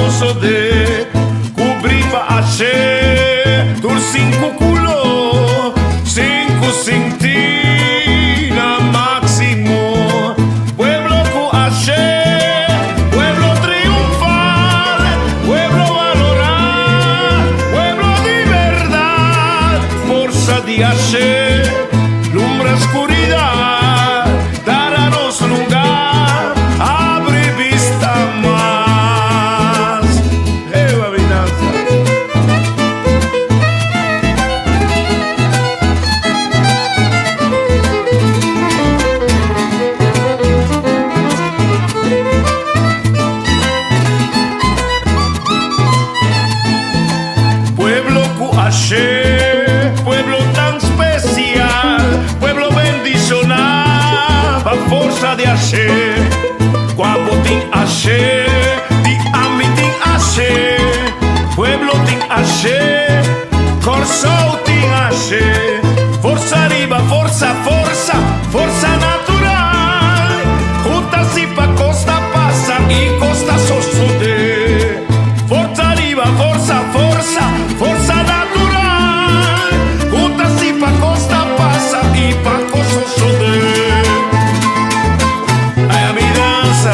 sosodé Kubrí pa ashe Tur sinku kulo Sinku sintí na máksimo Pueblo ku ashe Pueblo triunfal Pueblo valorá Pueblo di bèrdat Forsa di ashe Lumbra skuridat Dara nos lugar, abri bista mas. Ewa mi dansa. Pueblo ku ashe, pueblo tan spesial, pueblo bendishoná pa forsa di ashe. Kua bo tin ashe, di ami tin ashe. Pueblo tin ashe, Kòrsou tin ashe. Forsa riba forsa, forsa, forsa natural. Junta si pa kos ta pasa i kos ta sosodé. Forza riba forza, forza, forza natural Junta si pa costa pasa y pa cos sosode Ay a mi danza.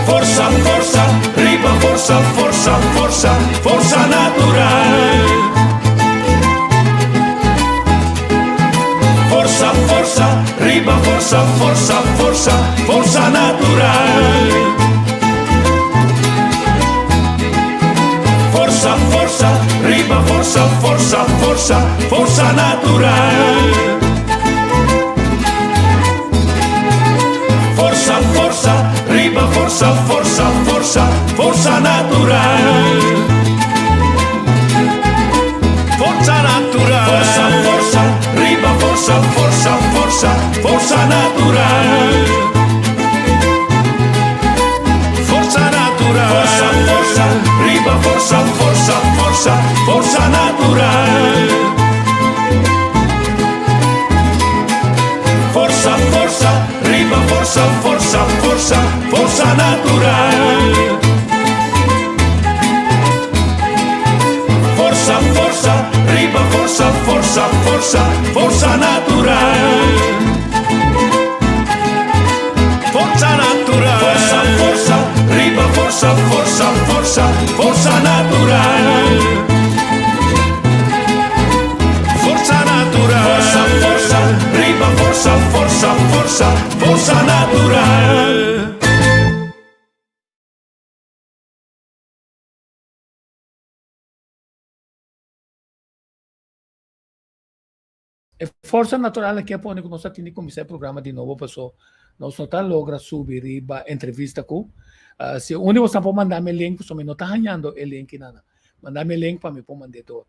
Forza, forza, riba forza, forza, forza, forza natural. Forza, forza, riba forza, forza, forza, forza natural. Forza, forza, riba forza, forza, forza, forza natural. Forsa, forsa, riba forsa, forsa, forsa, forsa natural. Forsa natural. Forsa, forsa, riba forsa, forsa, forsa, forsa natural. Forsa natural. Forsa, forsa, riba forsa, forsa, forsa, forsa natural. Forsa, forsa, riba forsa, forsa, forsa, forsa natural. Forsa, forsa, riba forsa, forsa, forsa, forsa natural. Forsa natural. Forsa, forsa, riba forsa, forsa, forsa, forsa natural. Forsa natural. Forsa, forsa, riba forsa, forsa, forsa, forsa natural. E forsa natural aki a pone ku nos a tin di kuminsá e programa di nobo paso nos no ta logra subi riba entrevista ku si un di boso por manda mi e link pasobra mi no ta hañando e link nana. Manda mi e link pa mi por mand'é tur.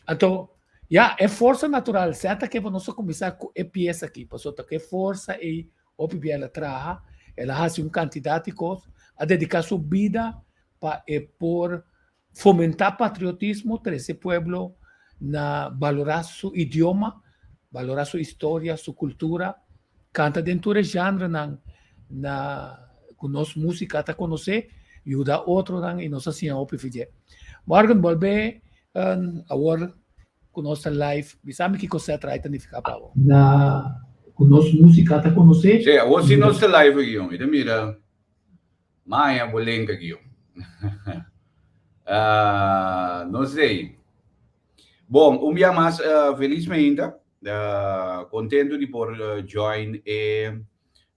Anto ya e forsa natural sèt aki pa nos a kuminsá ku e piesa aki pasobra ta ku e forsa ei hopi bia el a traha, el a hasi un kantidat di kos, a dediká su bida pa e por Fomentá patriotismo, trese pueblo na balorá su idioma, balorá su historia, su kultura, kanta den tur e zhanrenan na ku nos músika ta konosé, yuda otronan i nos a siña hopi fi dje. Morgan, bolbe awor ku nos ta live, bisa mi kiko Seth Wright ta nifiká pa bo. Na ku nos músika ta konosé. Sí, awor si nos ta live aki, mi ta mira Maña bo lenga guio. Ah, no sei. Bon, un bia mas uh, feliz mainta. Uh, contento di por uh, join e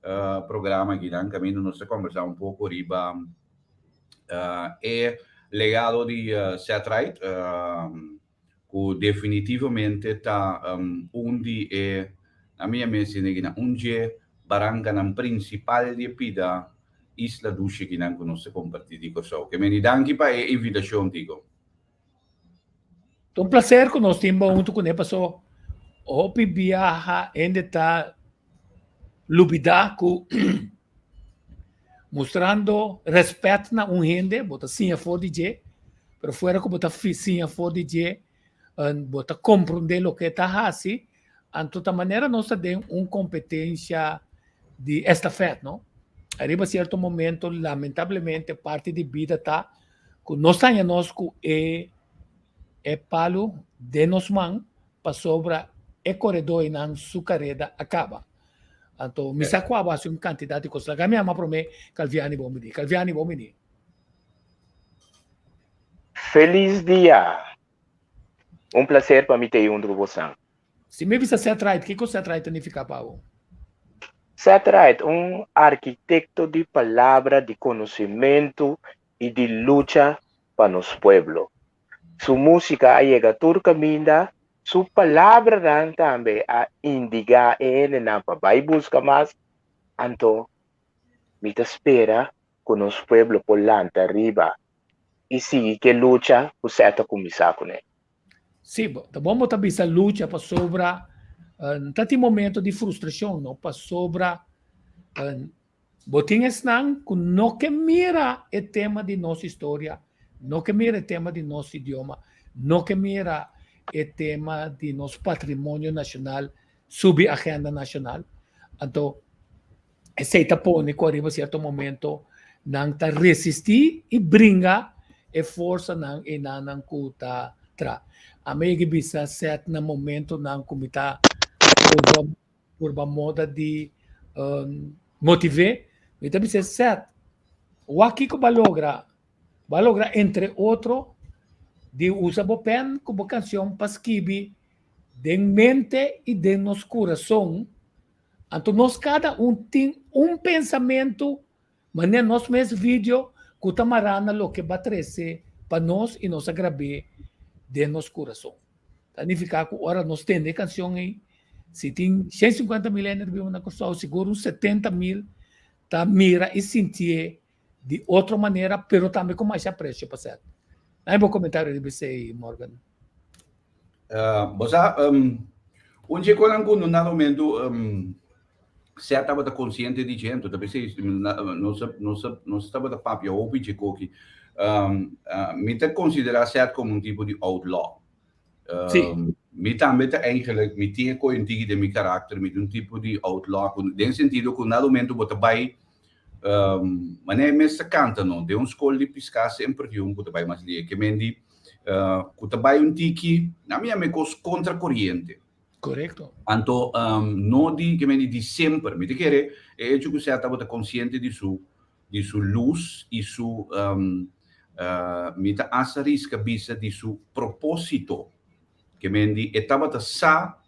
uh, programa aquí dan camino nos a conversar un poco riba uh, e legado di uh, Seth Wright, uh, ku definitivamente ta um, un di e na mi mes na un dje barankanan prinsipal di e pida isla dushi kinan ku nos ta kompartí di Kòrsou. Ke meni danki pa e invitashon, Tico. Ta un placer ku nos tin bo huntu kuné paso hopi biaha hende ta lubidá ku mustrando rèspèt na un hende bo ta siña for di dje, pero fuera ku bo ta siña for di dje. Bo ta komprondé loke e ta hasi, anto ta manera nos ta den un kompetensia di estafèt, no? Ariba sierto momento, lamentablemente, parti di bida ta ku nos ta haña nos ku e e palu den nos man pasobra e koredóinan su kareda a kaba. Anto mi sa ku abo hasi un kantidat di kos. Laga mi ama promé Calviani bon bini. Calviani bon bini. Felis dia! Un placer pa mi ta ei huntu ku bosan. Si mi bisa Seth Wright, kiko Seth Wright ta nifiká pa bo? Seth Wright, un arkitekto di palabra, di konosementu i di lucha pa nos pueblo. Su músika a yega tur kaminda, su palabranan tambe a indigá e hendenan pa bai buska mas, anto mi ta spera ku nos pueblo por lanta riba i sigui ku e lucha ku Seth a kuminsá kuné. Sí, ta bon bo ta bisa lucha pasobra ta tin momento di frustrashon, no? Pasobra bo tin esnan ku no ke mira e tema di nos historia, no ke mira e tema di nos idioma, no ke mira e tema di nos patrimonio nashonal subi agenda nashonal. Anto esei ta pone ku ariba sierto momento nan ta resistí i bringa e forsanan enanan ku ta tra. Ami yega bisa sèt na momentonan ku mi ta purba purba moda di motiv'é, mi ta bis'é, Sèt, wak kiko bo a logra? Bo a logra entre otro di usa bo pèn ku bo kanshon pa skibi den mente i den nos kurason. Anto nos kada un tin un pensamentu manera nos mes video ku ta mará na loke ba trese pa nos i nos a grab'é den nos kurason. Ta nifiká ku ora nos tende e kanshon ei, si tin 150 mil hende ta biba na Kòrsou, sigur un 70 mil ta mira i sintié di otro manera, pero tambe ku masha apresio pa sèt. Nan e bo komentario riba esei, Morgan. Bo sa, un dje konan ku no na momento sea tabata konsiente di dje, anto ta p'esei nos nos nos tabata papia hopi dje koki. Mi ta konsiderá Seth komo un tipo di outlaw. Sí. Mi tambe ta eigenlijk, mi tin e koe un tiki den mi karakter, mi ta un tipo di outlaw, ku den sentido ku na momento bo ta bai Manera e mes ta kanta no, den un skol di piská semper tin un ku ta bai mas lie. Ke men di ku ta bai un tiki, na mi yama e kos kontra koriente. Korekto. Anto no di ke men di di semper. Mi ta kere e echo ku Seth tabata konsiente di su di su lus i su mi ta asta riska bisa di su propósito. Ke men di e tabata sa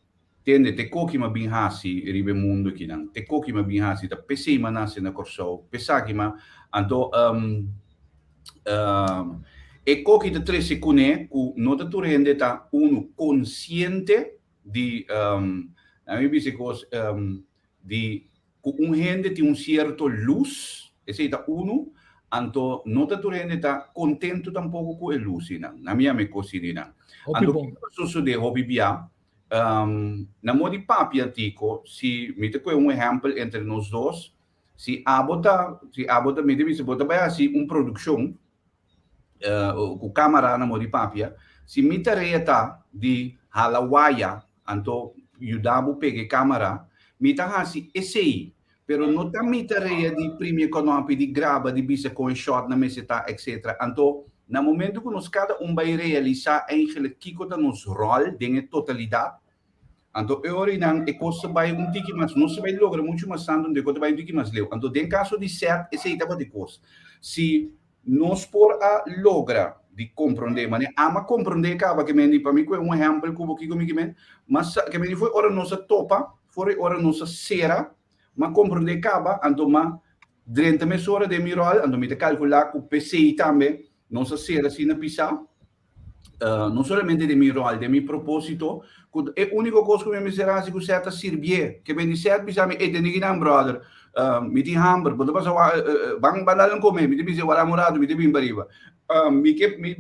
Tende, te koki m'a bin hasi riba e mundu akinan, te koki m'a bin hasi, ta p'esei m'a nase na Kòrsou, p'esaki m'a, anto e koki ta trese kuné ku no ta tur hende ta unu konsiente di, ami bisa e kos, di ku un hende tin un sierto lus, esei ta unu, anto no ta tur hende ta kontentu tampoko ku e lusinan, nan mi yama e kosininan. Hopi Anto bon. kiko ta sosodé hopi bia? Na modo di papia tiko, si mi ta kohe un ehèmpel entre nos dos, si abo ta, si abo ta, mi ta bisa bo ta bai hasi un produkshon ku kamara na modo di papia, si mi tarea ta di hala waya, anto yuda bo pega e kamara, mi ta hasi esei, pero no ta mi tarea di primi e kònòpi, di graba, di bisa kon e shòt nan mester ta, etcetera. Anto, na momento ku nos kada un bai realisá eigenlijk kiko ta nos ròl den e totalidat, anto e ora einan e kos ta bai un tiki mas, nos ta bai logra muchu mas tantu, anto e kos ta bai un tiki mas leu. Anto den kaso di Seth esei tabata e kos. Si nos por a logra di komprondé, manera ami a komprondé kaba ke men di, pa mi ku e un ehèmpel ku bo kiko mi ke men, mas ke men di for ora nos a topa, for e ora nos a sera, m'a komprondé kaba, anto m'a drenta mesora den mi ròl, anto mi ta kalkulá ku p'esei tambe nos a sera asina pisá. No solamente den mi ròl, den mi propósito, ku e úniko kos ku mi mester hasi ku Seth ta sirbié. Ke beni Seth bisa mi, ey tende kinan bròder, mi tin hamber, bo ta pasa ban ban dal un kome, mi ta bisa wara un ratu, mi ta bin pariba. Mi ke mi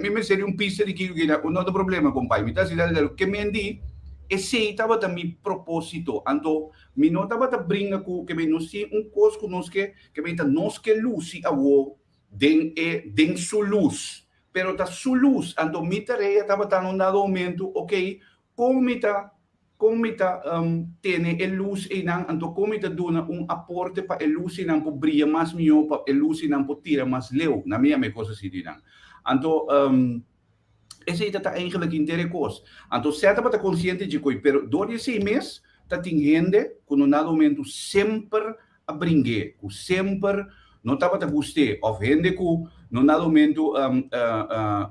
mi mester di un pista di kiko kina, no ta problema kompay, mi ta hasi dal dal. Ke men di, esei tabata mi propósito, anto mi no tabata bringa ku ke men nos tin un kos ku nos ke, ke men ta nos ke lusi awo den e den su lus. Pero ta su lus. Anto mi tarea tabata na un dado momento, ok, kon mi ta kon mi ta tene e lus einan, anto kon mi ta duna un aporte pa e lus einan por bria mas mihó, pa e lus einan por tira mas leu. Na mi yama e kos así di nan. Anto esei ta ta eigenlijk henter e kos. Anto Seth tabata konsiente dje koi, pero dor di esei mes ta tin hende ku na un dado momento semper a bring'é, ku semper no tabata gust'é, òf hende ku no na momento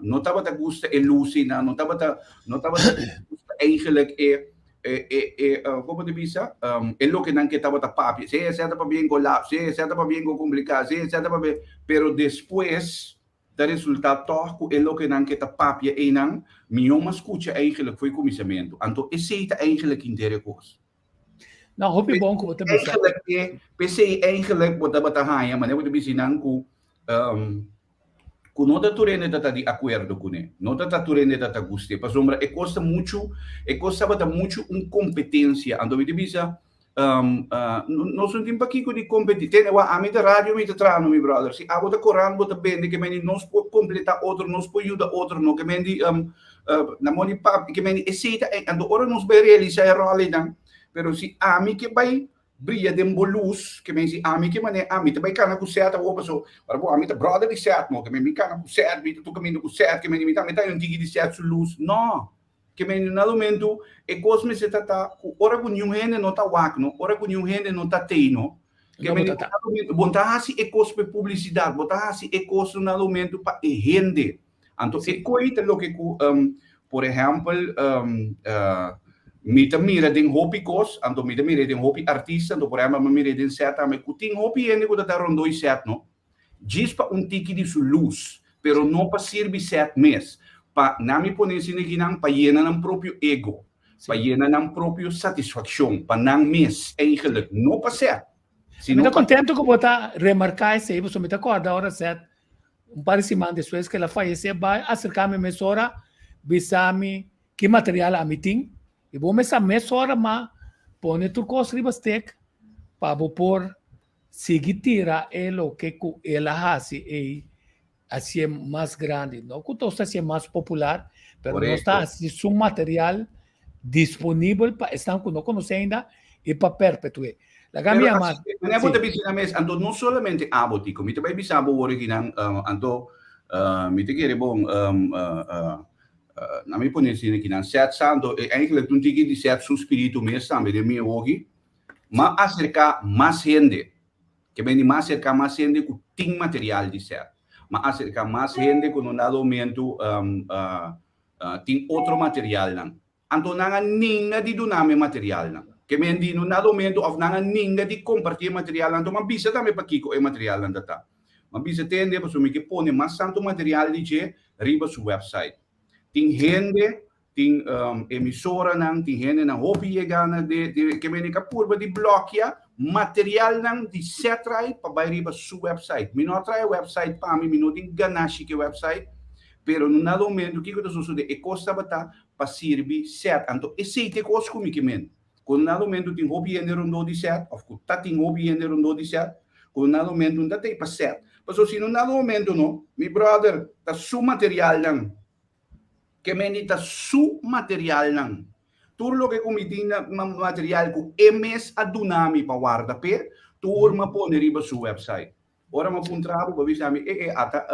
no tabata gusta e lusinan, no tabata no tabata gusta eigenlijk e e e e komo ta bisa e lokenan ke tabata papia, si esei ta pabia ku lap, si esei ta pabia ku kompliká, si esei ta pabia, pero despues ta resultá tòg ku e lokenan ke ta papia einan mihó mas skucha eigenlijk fo'i kuminsamentu. Anto esei ta eigenlijk henter e kos. No, hopi bon ku bo ta bisa. Eigenlijk e, p'esei eigenlijk bo tabata haña, manera bo ta bisa nan ku um, ku no ta tur hende ta ta di akuerdo kuné, no ta ta tur hende ta ta gust'é, pasobra e kos ta muchu, e kos tabata muchu un kompetensia. Anto mi ta bisa, um, uh, nos no tin pakiko di kompetí. Tene wak, ami ta radio mi ta traha no mi brother. Si abo ta korant bo ta bende ke meni nos por kompletá otro, nos por yuda otro, no ke meni um, Na mon di papi ke meni esei ta anto ora nos bai realisa e rol einan, pero si ami ke bai bria den bo lus, ke meni si ami ke mane ami ta bai kana ku Seth awor paso ora bo ami ta brother di Seth no, ke meni mi kana ku Seth, mi ta tur kaminda ku Seth, ke meni mi tambe ta un tiki di Seth su lus, no, ke meni na momento e kos mester ta ta ku ora ku niun hende no ta wak no, ora ku niun hende no ta tei no, ke meni na momento bo ta hasi e kos pa e publisidat, bo ta hasi e kos na momento pa e hende. Anto e koi ta loke ku, por ehèmpel, mi ta mira den hopi kos, anto mi ta mira den hopi artista, anto por ehèmpel mi a mira den sèt tambe, ku tin hopi hende ku ta ta rondó e sèt no, djis pa un tiki di su lus, pero no pa sirbi sèt mes, pa nan mi pone esei neginan pa yena nan propio ego, pa yena nan propio satisfakshon, pa nan mes eigenlijk, no pa sèt, Mi sino ta pa. kontentu ku bo ta remarká esei, pasobra mi ta kòrda ora sèt Un par di siman despues ku el a fayesé, bai aserká mi mesora, bisa mi ki material ami tin, i bo mester mesora ma pone tur kos riba stek pa bo por sigui tira e loke ku el a hasi ei hasié mas grandi. No ku nos ta hasié mas popular, pero nos ta hasi su material disponibel pa esnan ku no konosé ainda i pa perpetu'é. Laga mi Pero yama. así, meneer bo ta bisa na mes, anto no solamente abo Tico, mi ta bai bisa bo wor akinan, anto mi ta kere bon, na mi pone asina akinan, Seth sa, anto eigenlijk un tiki di Seth su spiritu mes tambe den mi ogi, m'a aserká mas hende, ke bini m'a aserká mas hende ku tin material di Seth, m'a aserká mas hende ku na un dado momento tin otro materialnan. Anto nan a ninga di duna mi e materialnan. Ke men di no nada momento of nan a ninga di kompartí e materialnan. Anto m'a bisa tambe pakiko e materialnan ta ta. M'a bisa tende pasobra mi ke pone mas tantu material di dje riba su website. Tin hende, tin emisoranan, tin hendenan hopi yega na de de ke men ka purba di blòkia materialnan di Setraid pa bai riba su website. Mi no a traha e website pa mi, mi no tin ganashi ku e website, pero no nada momento kiko ta sosodé e kos tabata pa sirbi Seth. Anto esei ta e kos ku mi ke men. Ku na momento tin hopi hende rondó di Seth, òf ku ta tin hopi hende rondó di Seth, ku na momento no ta tei pa Seth. Pasobra si no na momento no, mi bròder, ta su materialnan. Ke men di ta su materialnan. Tur loke ku mi tin na material ku e mes a duna mi pa warda p'e, tur mi a pone riba su website. Ora mi a puntra bo, bo a bisa mi, e, e, ata,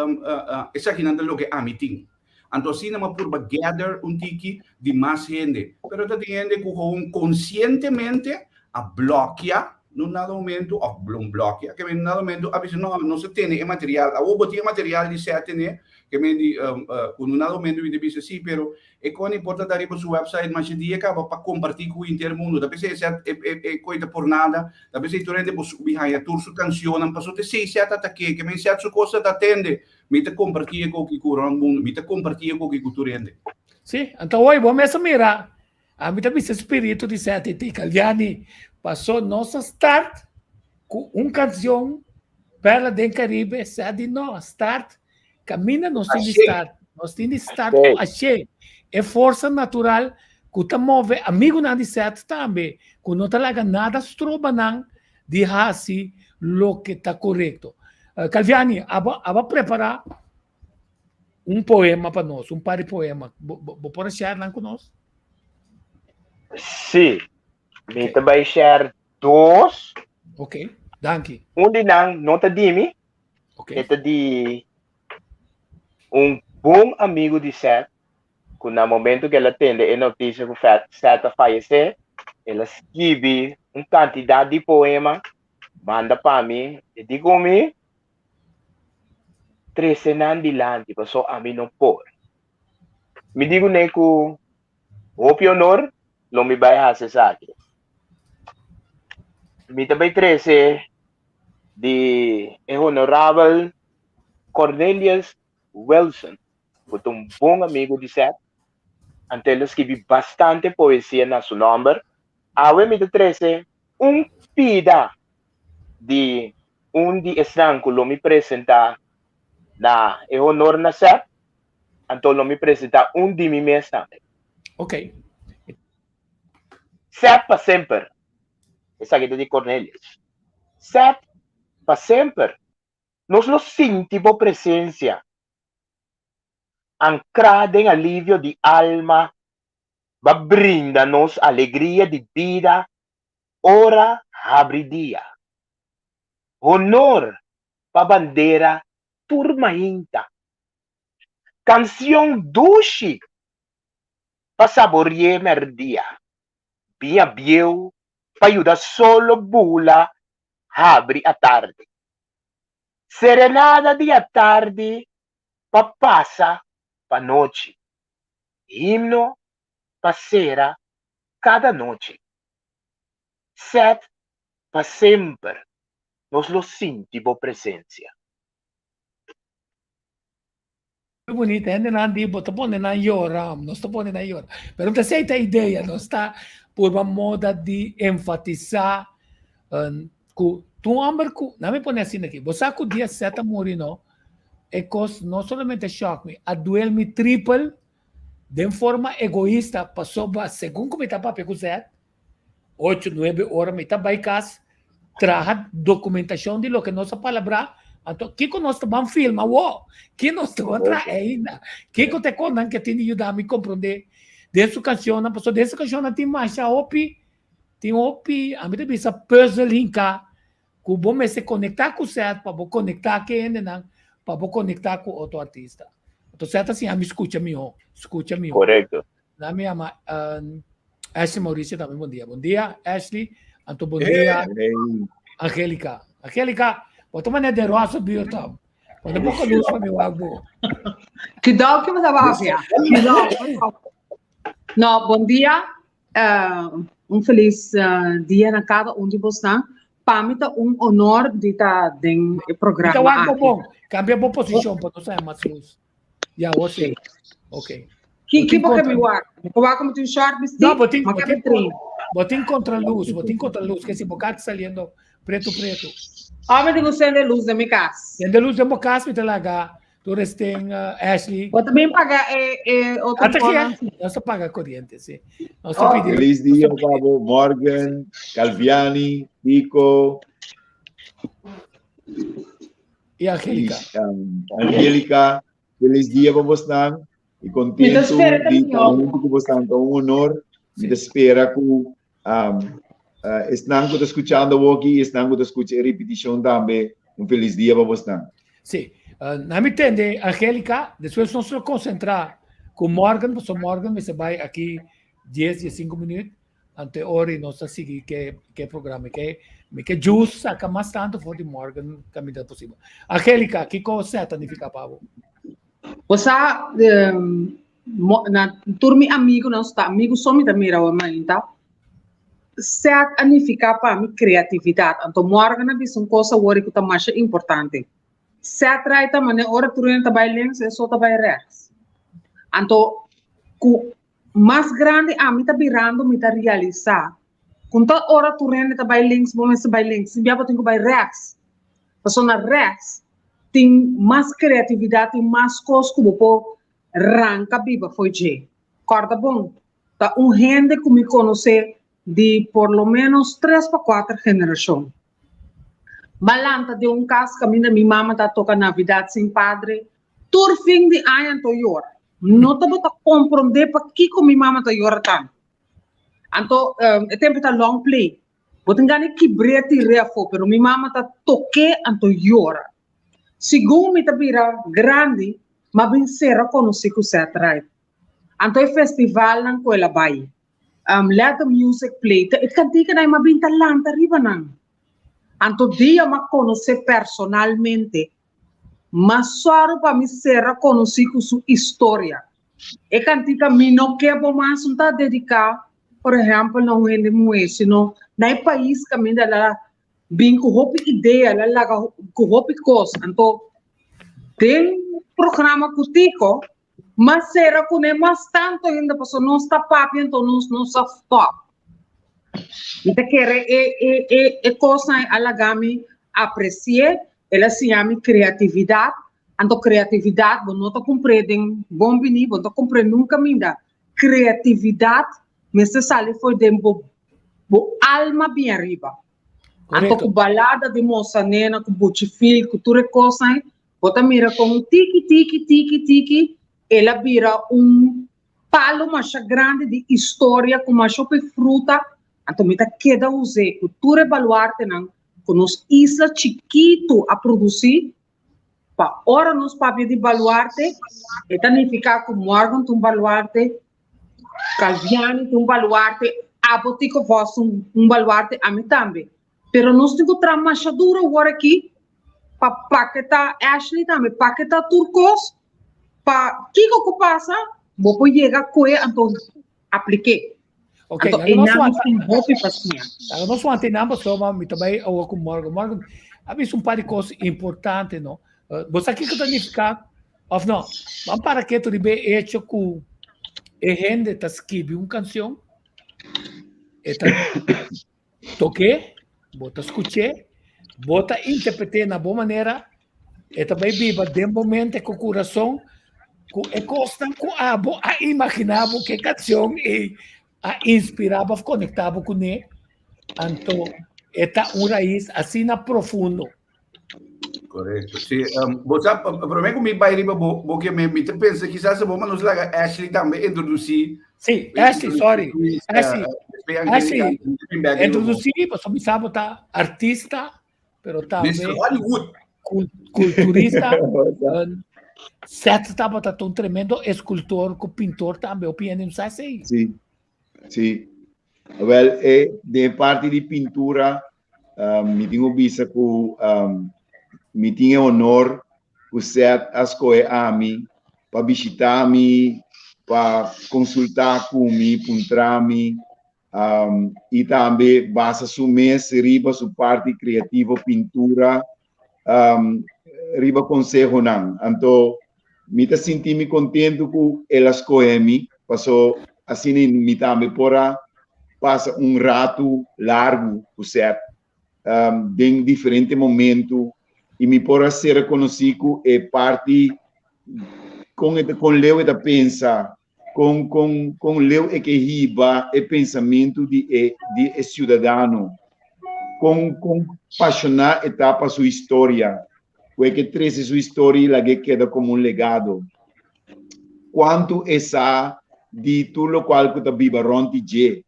esakinan ta loke ami tin. Anto asina mi a purba gather un tiki di mas hende. Pero ta tin hende ku gewoon konsientemente a blòkia na un dado momento, òf blon blòkia, ke men na un dado momento a bisa, no, nos a tene e material. Awor bo tin e material di sèt tene, ke men di, ku na un dado momento mi ta bisa, sí, pero E kon e por ta ta riba su website masha dia kaba pa kompartí ku henter mundu. Ta p'esei e sèt e e e koi ta por nada. Ta p'esei tur hende por subi haña tur su kanshonnan. Pasobra t'esei sèt ta ta ke. Ke men sèt su kos ta ta tende. Mi ta kompartí e koki ku rònt mundu. Mi ta kompartí e koki ku tur hende. Sí, anto hoy bo mes a mira, ami ta bisa spiritu di Sèt i Tika Liani, paso nos a start ku un kanshon Perla den Caribe, Sèt di no, start Kaminda nos tin di start, nos tin di start ku ashe, e forsa natural ku ta move amigunan di Seth tambe, ku no ta laga nada stroba nan di hasi loke ta korekto. Calviani, abo abo a prepará? Un poema pa nos, un par di poema. Bo, bo, bo por share nan ku nos? Sí. Mi ta bai share dos. Ok, danki. Un di nan no ta di mi. Ok. E ta di un bon amigo di Seth, ku na momento ku el a tende e notisia ku Seth a fayesé, el a skibi un kantidat di poema manda pa mi. E di ku mi, Trese nan dilanti paso ami no por. Mi di kuné ku hopi honor lo mi bai hasi esaki. Mi ta bai trese di e honorabel Cornelius Wilson, ku ta un bon amigu di Seth, anto el a skibi bastante poesia na su nòmber. Awe mi ta trese un pida di un di esnan ku lo mi presentá na e honor na Seth, anto lo mi presentá un di mi mes tambe. Ok. Seth pa semper. Esaki ta di Cornelius. Seth pa semper. Nos lo sinti bo presensia ankrá den alivio di alma, ba brinda nos alegria di bida ora habri dia. Honor pa bandera tur mainta. Kansion dushi pa saborié mèrdia. Biña bieu pa yuda solo bula habri atardi. Serenada di atardi pa pasa pa nochi. Himno pa sera kada nochi. Seth pa semper nos lo sinti bo presencia. Muy bonita, hendenan di bo ta pone nan yora, nos ta pone nan yora. Pero ta esei ta idea, nos ta purba moda di enfatisa ku tur homber ku, na mi pone asina aki, bo sa ku dia Seth a muri no, e kos no solamente a shock mi, a duel mi triple Den forma egoista pasobra segun ku mi ta papia ku Zed, ocho, nuebe ora mi ta bai kas traha dokumentashon di loke nos a palabrá, anto kiko nos ta ban filma awor? Ki nos ta ban traha ainda? Kiko ta e kosnan ke tin di yuda mi komprondé den su kanshonnan? Pasobra den su kanshonnan tin masha hopi, tin hopi, ami ta bisa pùzel hinká ku bo mester konektá ku Seth pa bo konektá ku e hendenan, pa bo konektá ku otro artista. Anto Seth a siña mi skucha mihó, skucha mihó. Korekto. Na mi yama Ashley Mauricio tambe bon dia. Bon dia Ashley, anto bon dia Angelica. Angelica, bo ta manera den rosa buurt tom. Pone poko luz pa mi wak bo. Cuidado que bo ta papia. Cuidado. No, bon dia. Uh, un feliz uh, dia na cada un di bosnan. Pa mi ta un honor di ta den e programa. Ta wak bon. Cambia bo posicion pa no sa mas luz. Ja, o sí. Ok. Ki ki bo mi wak? Bo wak como tin short bisti? No, bo tin bo tin bo tin contra luz, bo tin contra luz, que si bo kat saliendo preto preto. Ah, mi tengo sende luz de mi cas. Sende luz de mi cas mi te laga. Tur esten uh, Ashley. Bo también paga eh, eh, otro Ata que Nos paga corriente, sí. Nos oh. pidi. Feliz dia, Pablo, Morgan, Calviani, Pico. Y Angélica. Y, um, Angélica, feliz dia para vos Y contento de estar junto con vos un honor. Sí. Mi espera que um, uh, esnan que está escuchando aqui, esnan que está escuchando repetición también. Un feliz dia pa bosnan. Sí. Uh, na mi tende, Angélica, después nos lo concentra ku Morgan, paso Morgan me se bai aki 10, 15 minuut, ante ora nos a sigui ke ke programa ke mi ke juice saca mas tanto for di Morgan caminda posibel. Angélica, kiko Seth a nifica pa bo? Bo sa, um, mo, na tur mi amigunan sta amigu so mi ta mira awor mainta. Seth a nifiká pa mi kreatividat. Anto Morgan a bisa un kos awor ku ta masha importante. Seth rai ta manera ora tur hende ta bai links, e so ta bai rechts. Anto ku mas grandi ami ta birando mi ta realisá ku ta ora tur hende ta bai links bo mester bai links, sin bia bo tin ku bai rechts. Pasobra na rechts tin mas kreatividat, tin mas kos ku bo por ranka biba fo'i dje. Kòrda bon, ta un hende ku mi konosé di por lo ménos tres pa kuater generashon. M'a lanta den un kas kaminda mi mama ta toka Navidat sin padre. Tur fin di aña anto yora. No tabata komprondé pakiko mi mama ta yora tantu. Anto e tempu ta long play. Bo tin gana kibr'é tir'é afó, pero mi mama ta tok'é anto yora. Segun mi ta bira grandi, m'a bin sera konosí ku Seth Wright. Anto e festivalnan ku el a bai, Let the Music Play, ta e kantikanan m'a bin ta lanta riba nan. Anto dia m'a konosé personalmente, m'a sòru pa mi sera konosí ku su istoria. E kantika Mi No Ke Bo Mas no ta dediká, por ehèmpel, na un hende muhé, sino na e pais kaminda el a bin ku hopi idea, el a laga ku hopi kos. Anto den programa ku Tico, mas sera kuné mas tantu ainda pasobra nos ta papia anto nos no sa stòp. Mi ta kere e e e e kosnan a laga mi apresi'é, el a siña mi kreatividat, anto kreatividat bo no ta kumpr'é den bon bini, bo no ta kumpr'é nunka minda. Kreatividat mester sali for den bo bo alma bien ariba. Anto ku balada di Mosa Nena, ku Buchi Fil, ku tur e kosnan, bo ta mira kon tiki tiki tiki tiki el a bira un palu masha grandi di istoria ku masha hopi fruta, anto mi ta keda us'é ku tur e baluartenan ku nos isla chikitu a produsí, pa ora nos papia di baluarte, e ta nifiká ku Morgan ta un baluarte, Calviani ta un baluarte, abo Tico Vos ta un baluarte, ami tambe. Pero nos tin ku traha masha duro awor aki pa paketá Ashley tambe, paketá tur kos pa kiko ku pasa bo por yega koe anto aplik'é. Ok, Anto laga nos einan nos wanta. tin hopi pa siña. Laga nos wanta einan pasobra mi ta bai awor ku Morgan. Morgan a bisa un par di kos importante no. Bo sa kiko ta nifiká òf no? Ban para ketu riba e echo ku e hende ta skibi un kanshon, e ta tok'é, bo ta skuch'é, bo ta interpret'é na bo manera, e ta bai biba den bo mente ku kurason ku e kosnan ku abo a imaginá bo ku e kanshon ei a inspirá bo òf konektá bo kuné, anto e ta un rais asina profundo. Korekto. Si, bo sa, promé ku mi bai riba bo, bo ke mi, mi ta pensa kisas bo nos laga Ashley tambe introdusí. Sí, Ashley, sorry. Ashley, Ashley, introdusí, pasobra mi sa bo ta artista, pero tambe Mr. Hollywood. Kulturista. Seth tabata un tremendo eskultor ku pintor tambe, hopi hende no sa esei. Sí, sí. Wel, e, den parti di pintura, mi tin ku bisa ku mi tin e honor ku Seth a skohe ami pa bishita mi, pa konsultá ku mi, puntra mi, i tambe basa su mes riba su parti kreativo, pintura, riba konsehonan. Anto mi ta sinti mi kontentu ku el a skohe mi, paso asina mi tambe por a pasa un ratu largu ku Seth den diferente momentu i mi por a ser konosí ku e parti kon e ta kon leu e ta pensa, kon kon kon leu e ke hiba e pensamentu di e di e siudadano, kon kon pashoná e ta pa su historia, ku e ke trese su historia i lag'é keda komo un legado. Kuantu e sa di tur lokual ku ta biba rònt di dje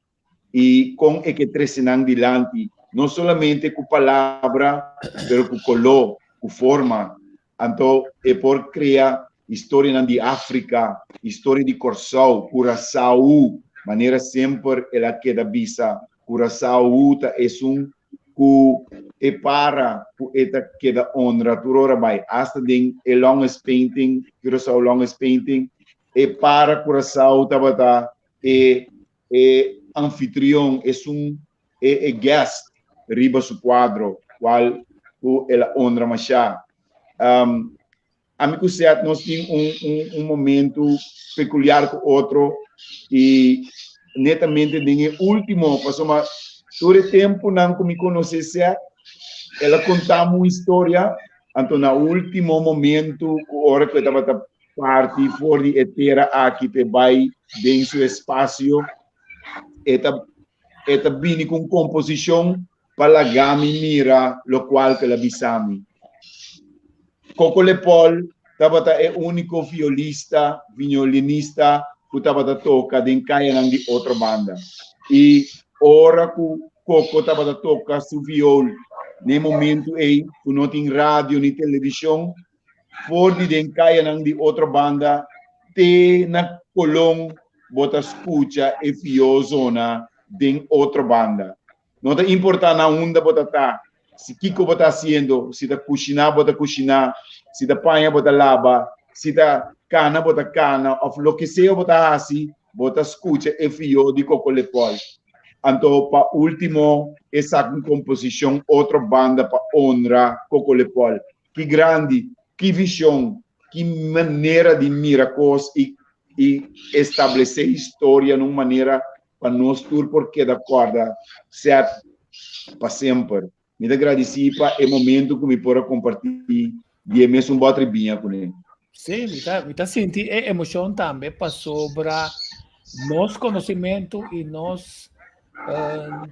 i kon e ke trese nan dilanti, no solamente ku palabra, pero ku koló, ku forma. Anto e por krea historianan di Afrika, historia di Kòrsou, Curaçao, manera semper el a keda bisa, Curaçao ta esun ku e para ku e ta keda honra tur ora bai, asta den e longest painting, Curaçao longest painting, e para Curaçao tabata e e anfitrion, esun e e guest riba su kuadro, kual ku el a honra mashá. Um, ami ku Seth nos tin un un un momento pekuliar ku otro i netamente den e último, pasobra tur e tempunan ku mi konosé Seth, el a konta mi un historia, anto na último momento ku ora ku e tabata parti for di e tera aki p'e bai den su espasio, e ta e ta bini ku un komposishon pa laga mi mira lokual ku el a bisa mi. Koko Lepol ta. tabata e úniko violista, violinista ku tabata toka den kayanan di Otrobanda. I ora ku Coco tabata toka su viol na e momentu ei ku no tin radio ni televishon, for di den kayanan di Otrobanda te na Colon bo ta skucha e viol zona den Otrobanda. No ta importá na unda bo ta ta, si kiko bo ta hasiendo, si ta kushiná bo ta kushiná, si ta paña bo ta laba, si ta kana bo ta kana òf loke sea bo ta hasi, bo ta skucha e fió di Coco Lepol. Anto pa último e saka un komposishon otro banda pa honra Coco Lepol. Ki grandi, ki vishon, ki manera di mira kos i i establesé historia na un manera pa nos tur por keda kòrda Seth pa semper. Mi ta gradisí pa e momento ku mi por a kompartí di e mesun bòtri biña kuné. Sí, mi ta, mi ta sinti e emoshon tambe pasobra nos konosimentu i nos uh,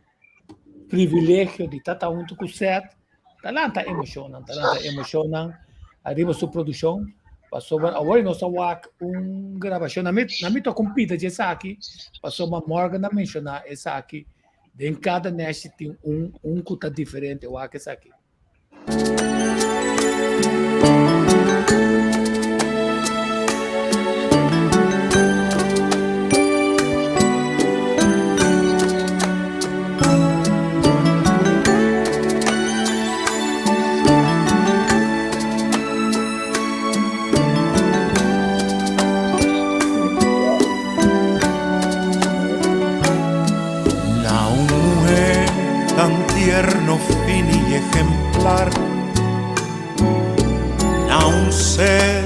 privilegio di ta huntu ku Seth ta lanta emoshonnan, ta lanta emoshonnan ariba su produkshon. Pasobra awor nos a wak un grabashon, na mi, na mi toka un pita dje esaki, pasobra Morgan a menshoná esaki, den kada nèshi tin un, un ku ta diferente, wak esaki. Na un muher tan tierno, fini y ejemplar, Na un ser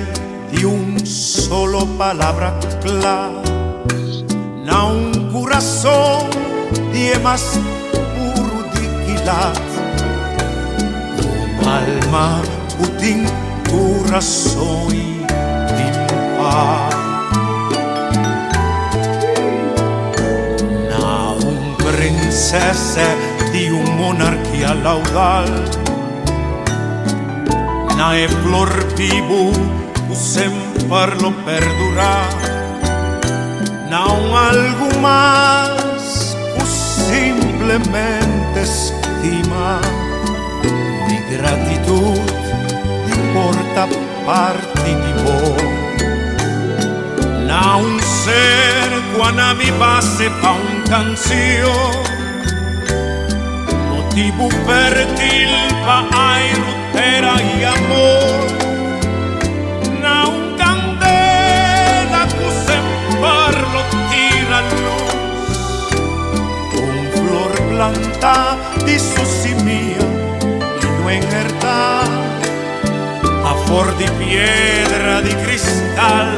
di un solo palabra cla, Na un curazon di e mas puro di quilat, Un alma cu tin tur razon y tin paz. Na un princesa di un monarquia laudal, Na e flor bibu cu semper lo perdura, Na un algu mas cu simplemente stima, Mi gratitud di por ta parti di bo. Na un ser cu a na mi base pa un cancion, Motibu fértil pa airu, tera i amor, Na un candela cu semper lo tira luz, Un flor plantá di su simia i no enhertá, Afor di piedra di cristal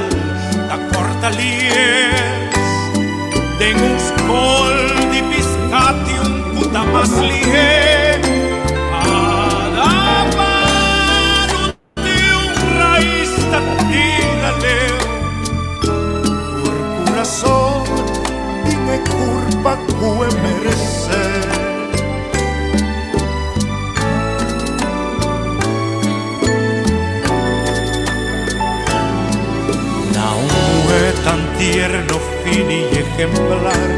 ta corta lies, Den un scol di piscati un puta mas lihé, Cada palo di un rais ta tira leu, Tur curason tin e curpa cu e merecé. Na un muhé tan tierno, fini y ejemplar,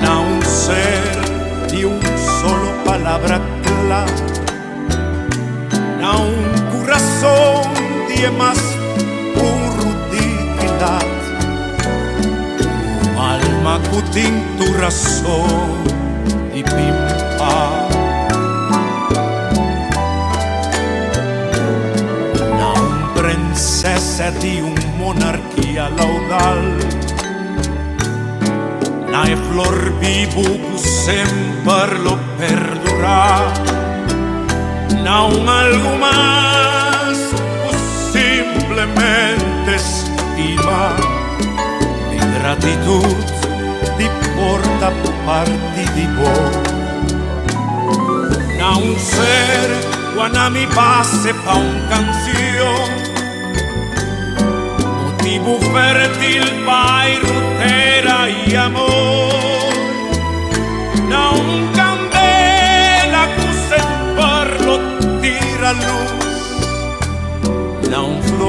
Na un ser di un solo palabra cla, Na un curazon di e mas puro dignidad, Un alma cu tin tur razon di pimpa. Na un princesa di un monarquia laudal, Na e flor bibu cu semper lo perdura, Na un algu mas cu simplemente stima, Mi gratitud di por ta parti di bo. Na un ser cu a na mi base pa un cancion, Motibu fértil pa airu, tera i amor, Na un candela cu semper lo tira luz.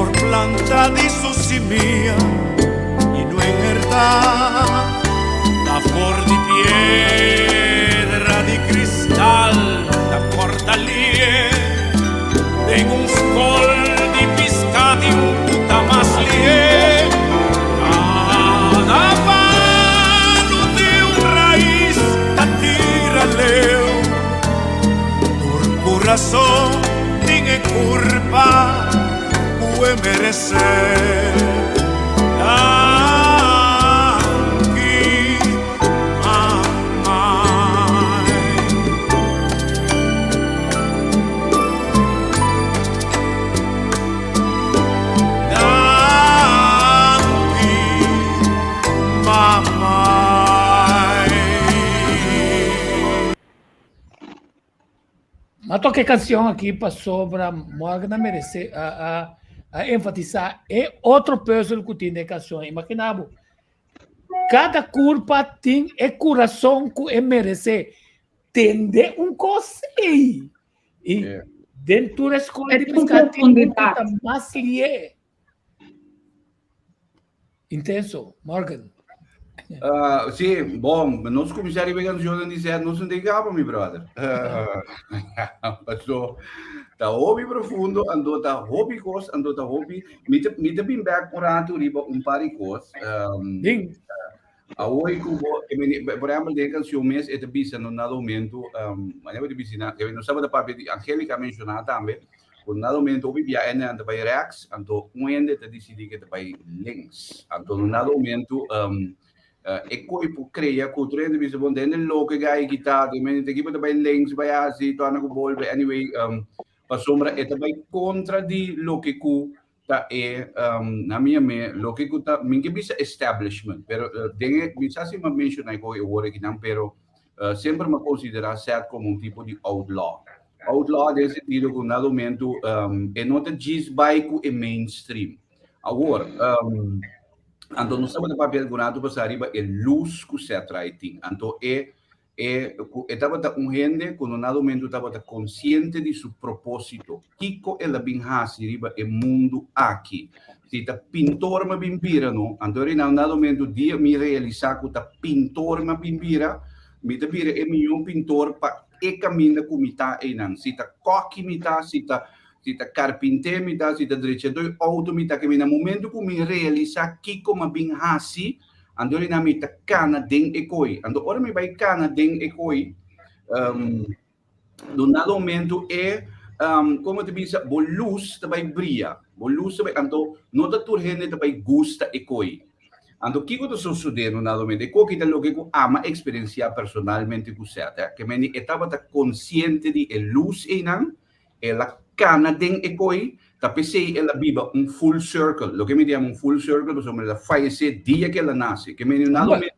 por planta di su simia i no enhertá. Ta for di piedra di kristal ta kòrta lie den un skol di piská di un puta mas lie. Kada palu tin un rais ta tira leu. Tur kurason tin e kurpa ku e meresé. Danki, mamai. Danki, mamai. Ma toca e canción aki pasobra Morgan a merece a a a enfatisa e otro puzzel cu tin den e canción. Imagina bo, cada curpa tin e curason cu e merece. Tende un cos ey. Y den tur e school di pisca tin un cu ta mas lié. Intenso, Morgan. Uh, sí, bom, nos começar a ver canción di ser, nos não tem capa, mi brother. Uh, so, ta hopi profundo, ando ta hopi cos, ando ta hopi. Mi te, mi te bin back un rato riba un par di cos. Um, Ding. Awor ku bo, por ehempel, den canción mes, e te bisa no nada momento, um, manera te bisa, na, no sabe da papia di Angélica menciona tambe, Ku na dado momento hopi bia hende nan ta bai rechts, anto un hende ta disidí ke ta bai links. Anto na dado momento e koi por krea ku otro hende bisa bon ta hende loko e gai ki ta, te mende ta kiba ta bai links bai hasi torna ku bolbe anyway pasobra e ta bai kontra di loke ku ta e na mi yam'é loke ku ta mi ke bisa establishment pero den e mi sa si mi a menshoná e koi e wor akinan pero semper mi a konsiderá Seth komo un tipo di outlaw. Outlaw den sentido ku na momento e no ta djis bai ku e mainstream. Awor, anto nos tabata papia algun rato pasá riba e lus ku Setrae tin. Anto e e ku e tabata un hende ku no na momento tabata konsiente di su propósito. Kiko el a bin hasi riba e mundu aki? Si ta pintor mi a bin bira no, anto eri na momento dia mi realisá ku ta pintor mi a bin bira, mi ta bira e mihó pintor pa E kaminda ku mi ta einan, si ta kòki mi ta, si ta si ta karpinté mi ta, si ta drechadó e outo mi ta, kemi na momentu ku mi realisá kiko m'a bin hasi, anto einan mi ta kana den e koi. Anto ora mi bai kana den e koi, duna momentu e, komo ta bisa, bo lus ta bai bria, bo lus ta bai, anto no ta tur hende ta bai gusta e koi. Anto kiko ta sosodé nunalmente? E koki ta loke ku ama eksperensiá personalmente ku Seth. Eh. Ke meni e tabata konsiente di e lus einan, el a kana den e koi, ta p'esei el a biba un full circle. Loke mi ta yama un full circle pasobra el a fayesé dia ku el a nase. Ke meni nunalmente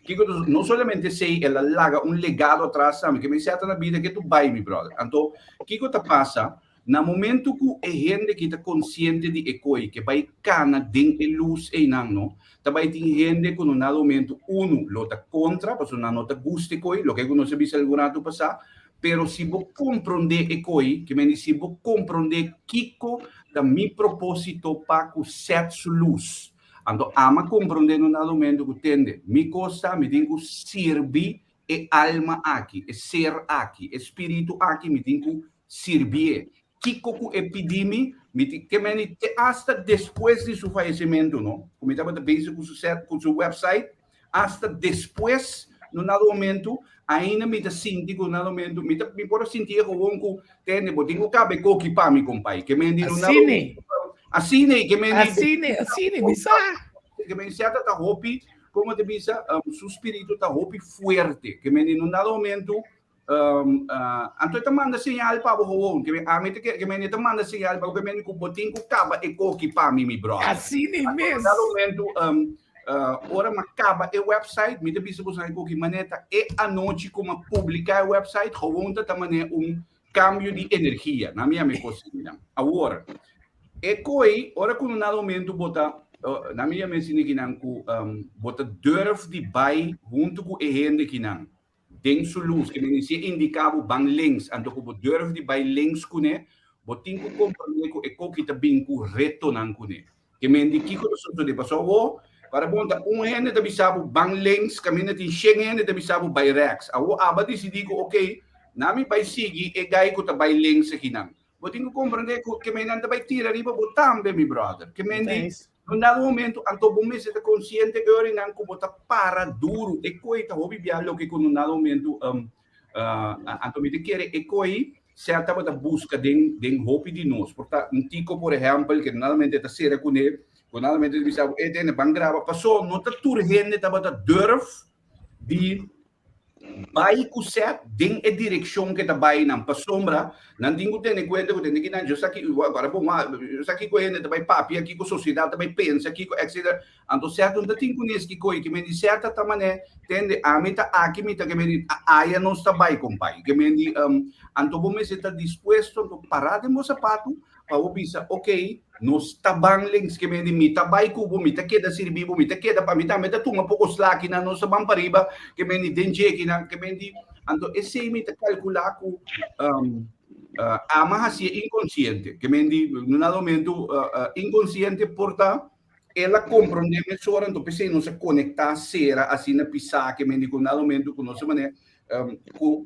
kiko ta no solamente esei, el a laga un legado atras tambe. Ke meni Seth na bida ke tu bai mi brother. Anto kiko ta pasa? Na momento ku e hende ki ta konsiente di e koi ke bai kana den e lus einan no, ta bai tin hende ku no na momento unu lo ta kontra pasobra nan no ta gusta e koi, loke ku nos a bisa algun ratu pasá, pero si bo komprondé e koi, ke mende si bo komprondé kiko ta mi propósito pa ku sèt su lus, anto ama komprondé no na momento ku tende mi kos ta mi tin ku sirbi e alma aki, e ser aki, e spiritu aki mi tin ku sirbié. Kiko ku e pidi mi, mi tin ke meni te asta despues di su fayesimentu, no? Ku mi tabata bezig ku su set, ku su website, asta despues, no nada momento, ainda mi ta sinti ku nada momento, mi ta, mi por a sinti e gewoon ku, tende, bo tin ku kaba e koki pa mi, kompai. Ke meni no nada Asina. Asina, ke meni. Asina, asina, mi sa. Ke meni seta ta hopi, komo ta bisa, su spiritu ta hopi fuerte. Ke meni no nada momento, Um, uh, anto e ta manda señal pa bo gewoon. Ke ami te ke meni ta manda señal pa bo ke meni ku bo tin ku kaba e koki pa mi mi brother. Así ni mes. Dado momento um, uh, ora ma kaba e website, mi te bisa bo e koki maneta e anochi ku ma publica e website gewoon ta ta mane un cambio di energia. Na mi ami cosina. Awor, e koi ora ku no dado momento bota uh, na mi ami sinikinan ku um, bota durf di bai hunto ku e hende kinan. Den su lus, ke men si e indiká bo ban links, anto ku bo durf di bai links kuné, Bo tin ku komprendé ku e koki ta bin ku retonan kuné. Ke men di kiko ta sosodé? Pasobra awor, para bon ta un hende ta bisa bo ban links, kaminda tin shen hende ta bisa bo bai rèks. Awor abo a disidí ku okey, na mi bai sigui e gai ku ta bai links akinan. Bo tin ku komprendé ku ke men nan ta bai tira riba bo tambe, mi bròder. Ke men di, un dado momento anto bo mester ta konsiente eurinan ku bo ta para duru. E koi ta hopi bia loke ku un dado momento Anto mi ta kere e koi sea tabata buska den den hopi di nos. Por ta un tiko por ehèmpel ke nalamente ta sera kuné, ku nalamente ta bisa bo e tene ban graba. Paso no ta tur hende tabata durf di bai ku sèt den e direkshon ke ta bai nan. Pasobra nan tin ku tene kuenta ku tene kinan yo sa ki ora bo yo sa kiko hende ta bai papia, kiko sosiedat ta bai pensa, kiko etsetera. Anto sèrto no ta tin ku nes kiko i ke men di sèrta ta manè tende ami ta aki mi ta ke men di aya nos ta bai kompai ke men di anto bo mester ta dispuesto anto pará den bo sapatu pa bo bisa ok nos ta ban links ke men di mi ta bai ku bo mi ta keda sirbi bo mi ta keda pa mi tambe ta tuma poko slaki nan nos ta ban pariba ke men di den djeki nan ke men di anto esei mi ta kalkulá ku ama hasié inkonsiente ke men di na un dado momento inkonsiente por ta El a komprondé mesora, anto p'esei nos a konektá sera asina pisá ke men di ku na momento ku nos a manera ku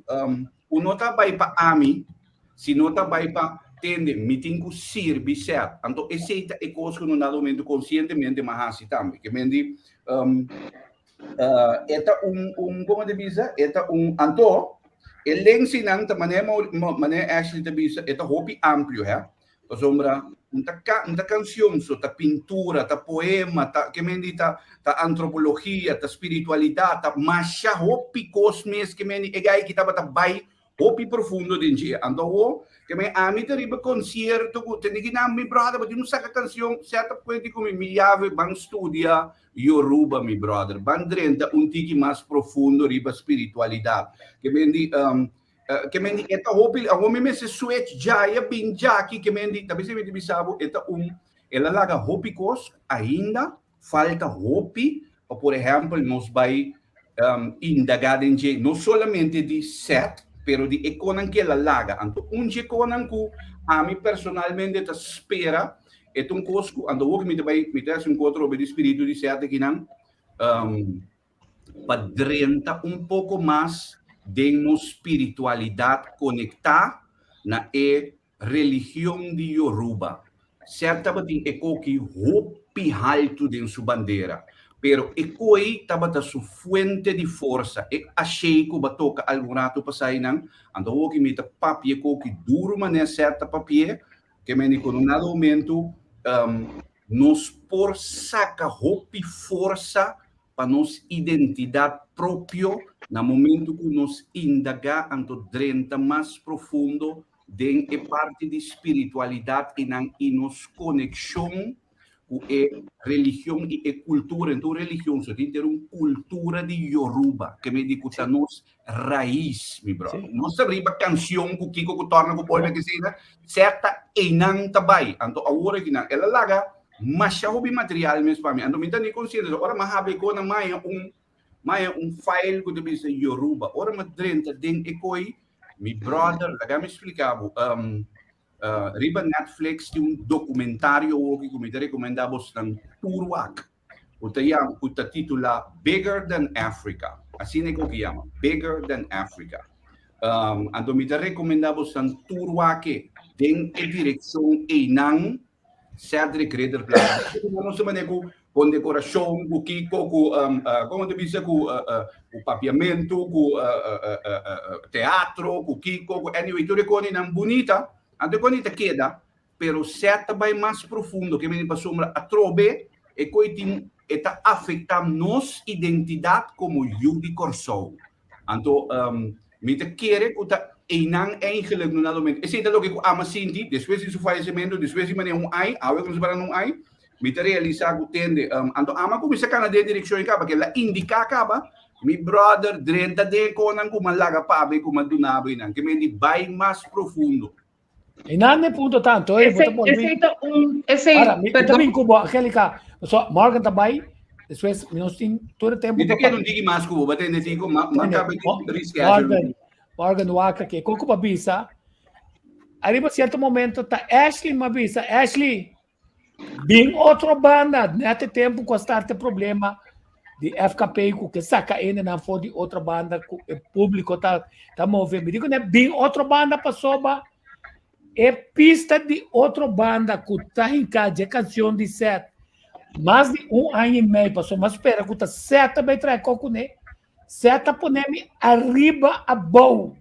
ku no ta bai pa ami, sino ta bai pa tende mi tin ku sirbi sèt. Anto esei ta e kos ku no na momento konsientemente m'a hasi tambe. Ke men di e ta un un komo ta bisa e ta un anto e lensinan ta manera manera Ashley ta bisa e ta hopi amplio hè. Pasobra un ta ka un ta kansion so, ta pintura, ta poema, ta ke men di ta ta antropologia, ta spiritualidat, ta masha hopi kos mes ke men di e gai ki tabata bai hopi profundo den dje. Anto awor ke men ami ta riba konsierto ku tende ki nan mi brother bo tin un saka kansion sèt ap kuenti ku mi mi yave ban studia Yoruba mi brother ban drenta un tiki mas profundo riba spiritualidat ke men di Ke men di e ta hopi, awor mi mester switch djaya bin djaki, ke men di, ta bisa mi ta bisa bo e ta un, el a laga hopi kos ainda, falta hopi pa por ehèmpel nos bai indagá den dje, no solamente di sèt, pero di e konan ke el a laga. Anto un dje konan ku ami personalmente ta spera, e ta un kos ku, anto awor ku mi ta bai, mi ta hasi un kos atrobe di spiritu di sèt akinan, pa drenta un poko mas den nos spiritualidat konektá na e religion di Yoruba. Sèt tabatin e koki hopi haltu den su bandera, pero e koi tabata su fuente di forsa. E ashei ku ba toka algun ratu pasá einan, anto awoki mi ta papia e koki duru manera Sèt ta papi'é, Ke mende ku un dado momento nos por saka hopi forsa pa nos identidat propio na momento ku nos indagá anto drenta mas profundo den e parti di spiritualidat einan i nos konekshon ku e religion i e kultura. Enton religion so tin ter un kultura di Yoruba ke mende ku ta nos rais, mi brother. Nos ta riba kanshon ku kiko ku torna ku bolbe ke sina, serta einan ta bai. Anto awor aki nan, el a laga masha hopi material mes pa mi. Anto mi ta ni konsiente, ora mi a habri e kos nan maya un maya un file ku ta bisa Yoruba. Ora mi a drenta den e koi, mi brother, laga mi splika bo, Riba Netflix tin un documentario hopi cu mi ta recomenda bosnan tur wak cu ta yama cu ta titula Bigger Than Africa. Asina e cu yama, Bigger Than Africa. Anto mi ta recomenda bosnan tur wak e den e direccion eynan Cedric Ridderplaat. No se manera cu condecoracion, cu kico, cu como ta bisa, cu papiamento, cu teatro, cu kico, cu anyway, tur e cosnan bunita, anto e cosnan ta keda, pero sèt ta bai mas profundo, ke meni pasobra atrobe e coi tin, e ta afecta nos identidad como yu di Kòrsou. Anto mi ta kere ku ta einan eigenlijk no nada momento. Esei ta loke ku ama sinti despues di su fallecimento, despues di manera un ai, awe ku nos para un ai, mi ta realisa ku tende. Anto ama kuminsa kana den direkshon kaba, ke la indiká kaba, mi brother drenta den konan ku mi a laga pa bo i ku mi a duna bo einan. Ke men di bai mas profundo. Einan e punto tanto, eh, bo ta bolbe. Esei ta un, esei, Ahora, mi, mi ta perdón. bin ku bo, Angelica. So, Morgan ta bai, despues mi nos tin tur e tempo Mi ta pa keda un papia. tiki mas ku bo, ba tende tiko, ma, ma Tende, kabe Mo- di reschedule. Morgan, Morgan wak ke koko pa bisa. Ariba cierto momento ta Ashley m'a bisa, Ashley, bin otro banda, net e tempo cu a start e problema di FKP cu ke saca hendenan for di otro banda cu e publico ta ta move. Mi di cu ne bin otro banda pasobra e pista di otro banda cu ta hinca dje cancion di Seth mas di un aña y mei pasobra m'a spera cu ta Seth ta bay trae co cune. Seth ta pone mi ariba abou.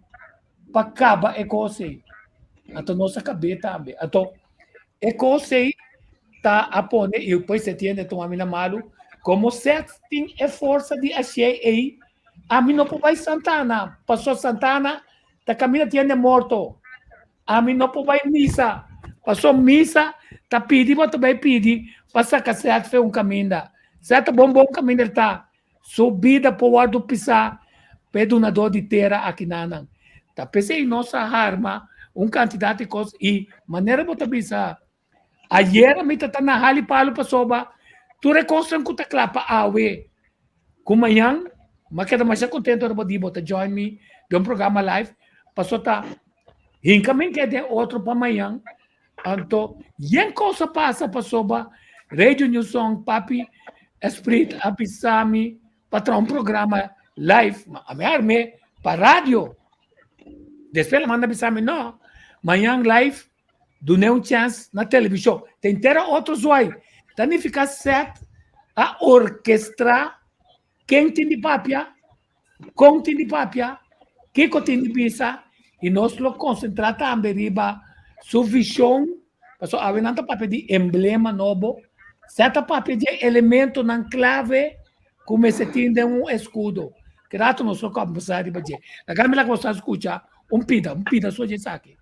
pa kaba e kos ei. Anto nos a kab'é tambe. Anto e kos ei ta a pone, i pues e tiende tuma mi na malu, komo Seth tin e forsa di hasié ei, ami no por bai Santana, paso Santana ta kaminda tiende morto. Ami no por bai misa, paso misa ta pidi bo ta bai pidi pa saka Seth fe un kaminda. Seth ta bon bon kaminda el ta, Su bida por wòrdu pisá pa e dunadó di tera akinanan. Ta p'esei nos a harma un kantidat di kos i manera bo ta bisa, ayera mi ta ta na hali palu pasobra tur e kosnan ku ta kla pa awe ku mañan, m'a keda masha kontentu ora bo di bo ta join mi den un programa live pasobra ta hinka mi ke den otro pa mañan. Anto yen kos a pasa pasobra Radio New Song papi Esprit a bisa mi pa traha un programa live, ma ami a arm'é pa radio. Despues el a manda bisa mi no, mañan live dun'é un chèns na televishon. Ta entera otro zwai. Ta nifiká Seth a orkestrá ken tin di papia, kon tin di papia, kiko tin di bisa i nos lo konsentrá tambe riba su vishon, pasobra awe nan ta papia di emblema nobo, sa ta papia di e elementonan klave ku mester tin den un eskudo. Ki rato nos lo kòmbersá riba dje. Laga mi laga boso skucha un pida, un pida so dje esaki.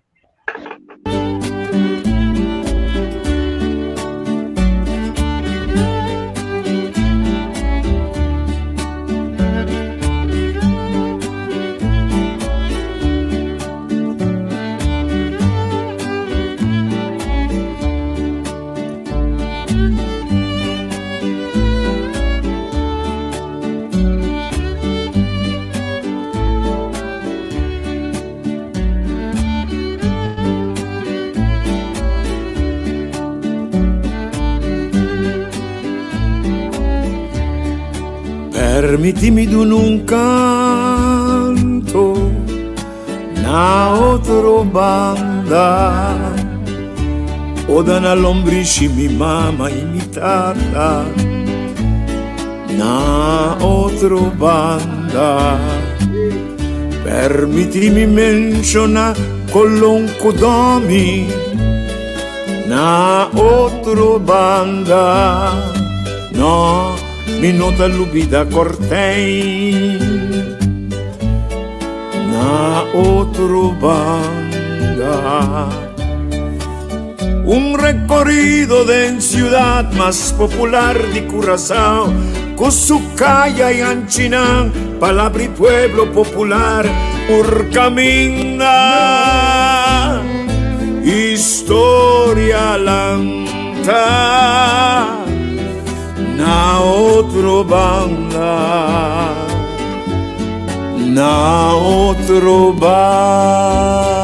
Permitimi duna un canto na otro banda Oda na lombrishi mi mama y mi tata Na otro banda Permitimi menciona Colon cu Domi Na otro banda No, mi no ta lubida Cortijn Na otro banda Un recorrido den ciudad mas popular di Curaçao Cu su caya y anchinan palabra y pueblo popular Urcaminda Historia lanta Na otro banda Na otro banda.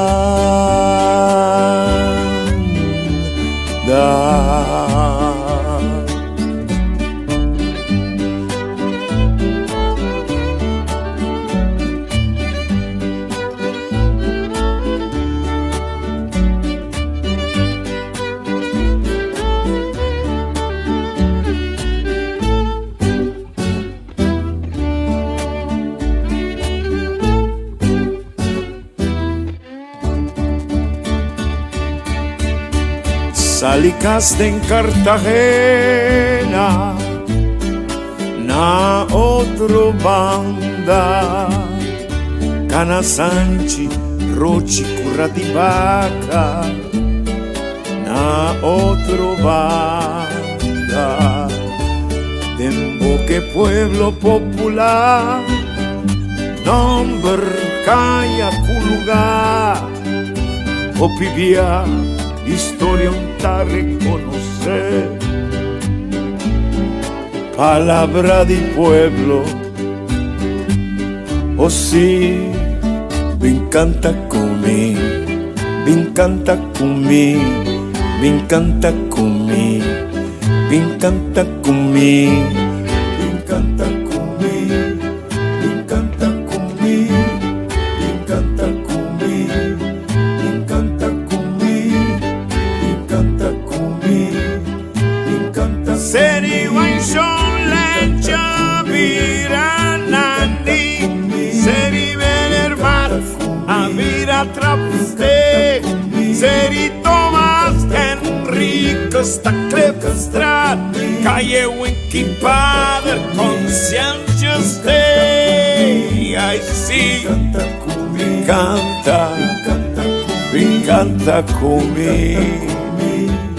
Sali cas den Cartagena na otro banda Cana Sanchi, Rochi, Curatibaca Na otro banda Den boke pueblo popular Nomber kaya ku lugar Hopi bia historia un ta reconoce Palabra di pueblo Oh si, bin canta cu mi. Bin canta cu mi, bin canta cu mi, bin canta cu mi, bin canta cu mi, bin canta cu mi, bin canta cu mi, bin canta cu mi, bin canta cu mi, bin canta. Seri Wanshon Lencha bira nandi, Seri Meneer Mat a bira trapste, Seri Thomas Henricus ta Klipstraat, Calle Winky Pader Conscientious Day. Ai si, canta, bin canta cu mi.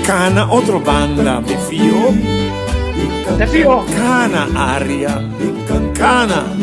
Cana otro banda, mi fio. Te fio. Cana aria, cana.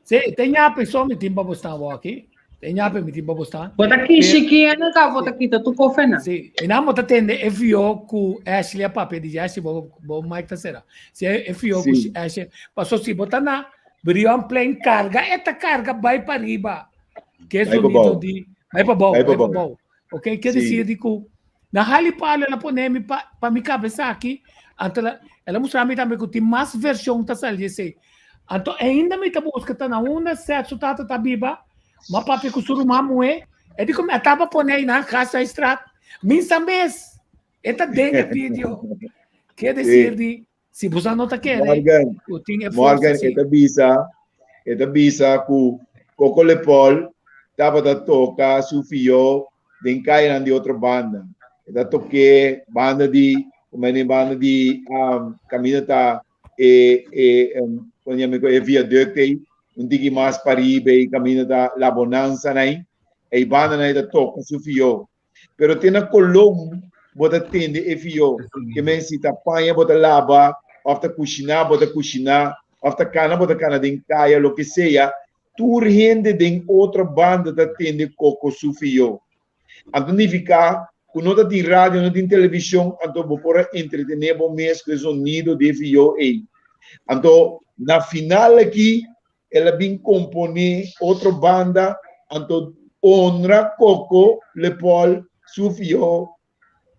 Sí, te ñape so mi tin pa bosnan awor aki. Te ñape mi tin pa bosnan. Bo ta kishi kiena ka bo ta kita tu kofena. Sí, e nan bo ta tende e vio ku Ashley a papia di Ashley bo bo mic ta sera. Si e vio ku Sí. Ashley paso si bo ta na Brion Plain carga e ta carga bai pa riba. Ke Bai pa sonido bou. di bai pa bou, Bai pa bai pa bou. bou. Ok, ke Sí. decir di ku na hali palo ela pone mi pa pa mi cabeza aki, anto ela ela mustra mi tambe ku tin mas version ta sali esei. Anto ainda mi ta busca ta na unda Seth su tata ta biba, ma papia ku su ruman muhé, e di ku mi a taba pone ei na Gashuisstraat, min sa mes, e ta den e video. Ke decir Sí. di si boso no ta kere, Morgan, ku tin e forsa Morgan, e si. ta bisa, e ta bisa ku Coco Lepol tabata toka su fio den kayanan di otro banda. E ta tok'é banda di, como e banda di um, kaminda ta e e um, kon yama e viaduct ei, un tiki mas pariba ei kaminda ta La Bonanza nai, ei banda nai ta toka su fio. Pero te na Colón bo ta tende e fio. Ke men si ta paña bo ta laba, of ta kushiná bo ta kushiná, of ta kana bo ta kana den kaya, loke sea, tur hende den otro banda ta tende Coco su fio. Anto nifiká ku no ta tin radio, no tin televishon, anto bo por a entretené bo mes ku e zonido di e fio ei. Anto na final aki el a bin komponé otro banda, anto honra Coco Lepol su fio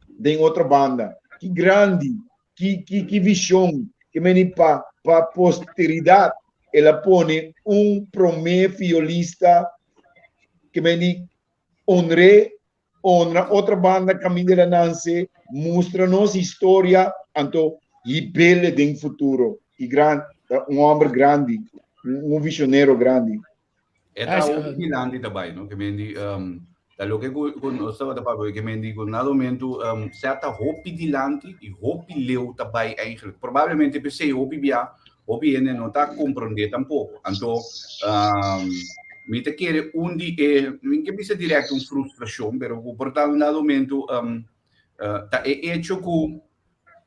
den otro banda. Ki grandi, ki ki ki vishon, ke meni pa pa posteridat el a pone un promé fiolista ke meni honr'é, honra otro banda kaminda el a nanse, mustra nos historia, anto hib'el den futuro. I gran, ta un hòmber grandi, un vishonero grandi. E ta hopi dilanti ta bai, no? Ke men di, um, ta loke ku, ku nos tabata papia, ke men di ku na momento, um, sèt ta hopi dilanti i hopi leu ta bai eigenlijk. Probablemente p'esei hopi bia, hopi hende no ta komprondé tampoko. Anto, um, mi ta kere un di e, mi ke bisa dirèkt un frustrashon, pero ku por ta un dado momento, um, uh, ta e echo ku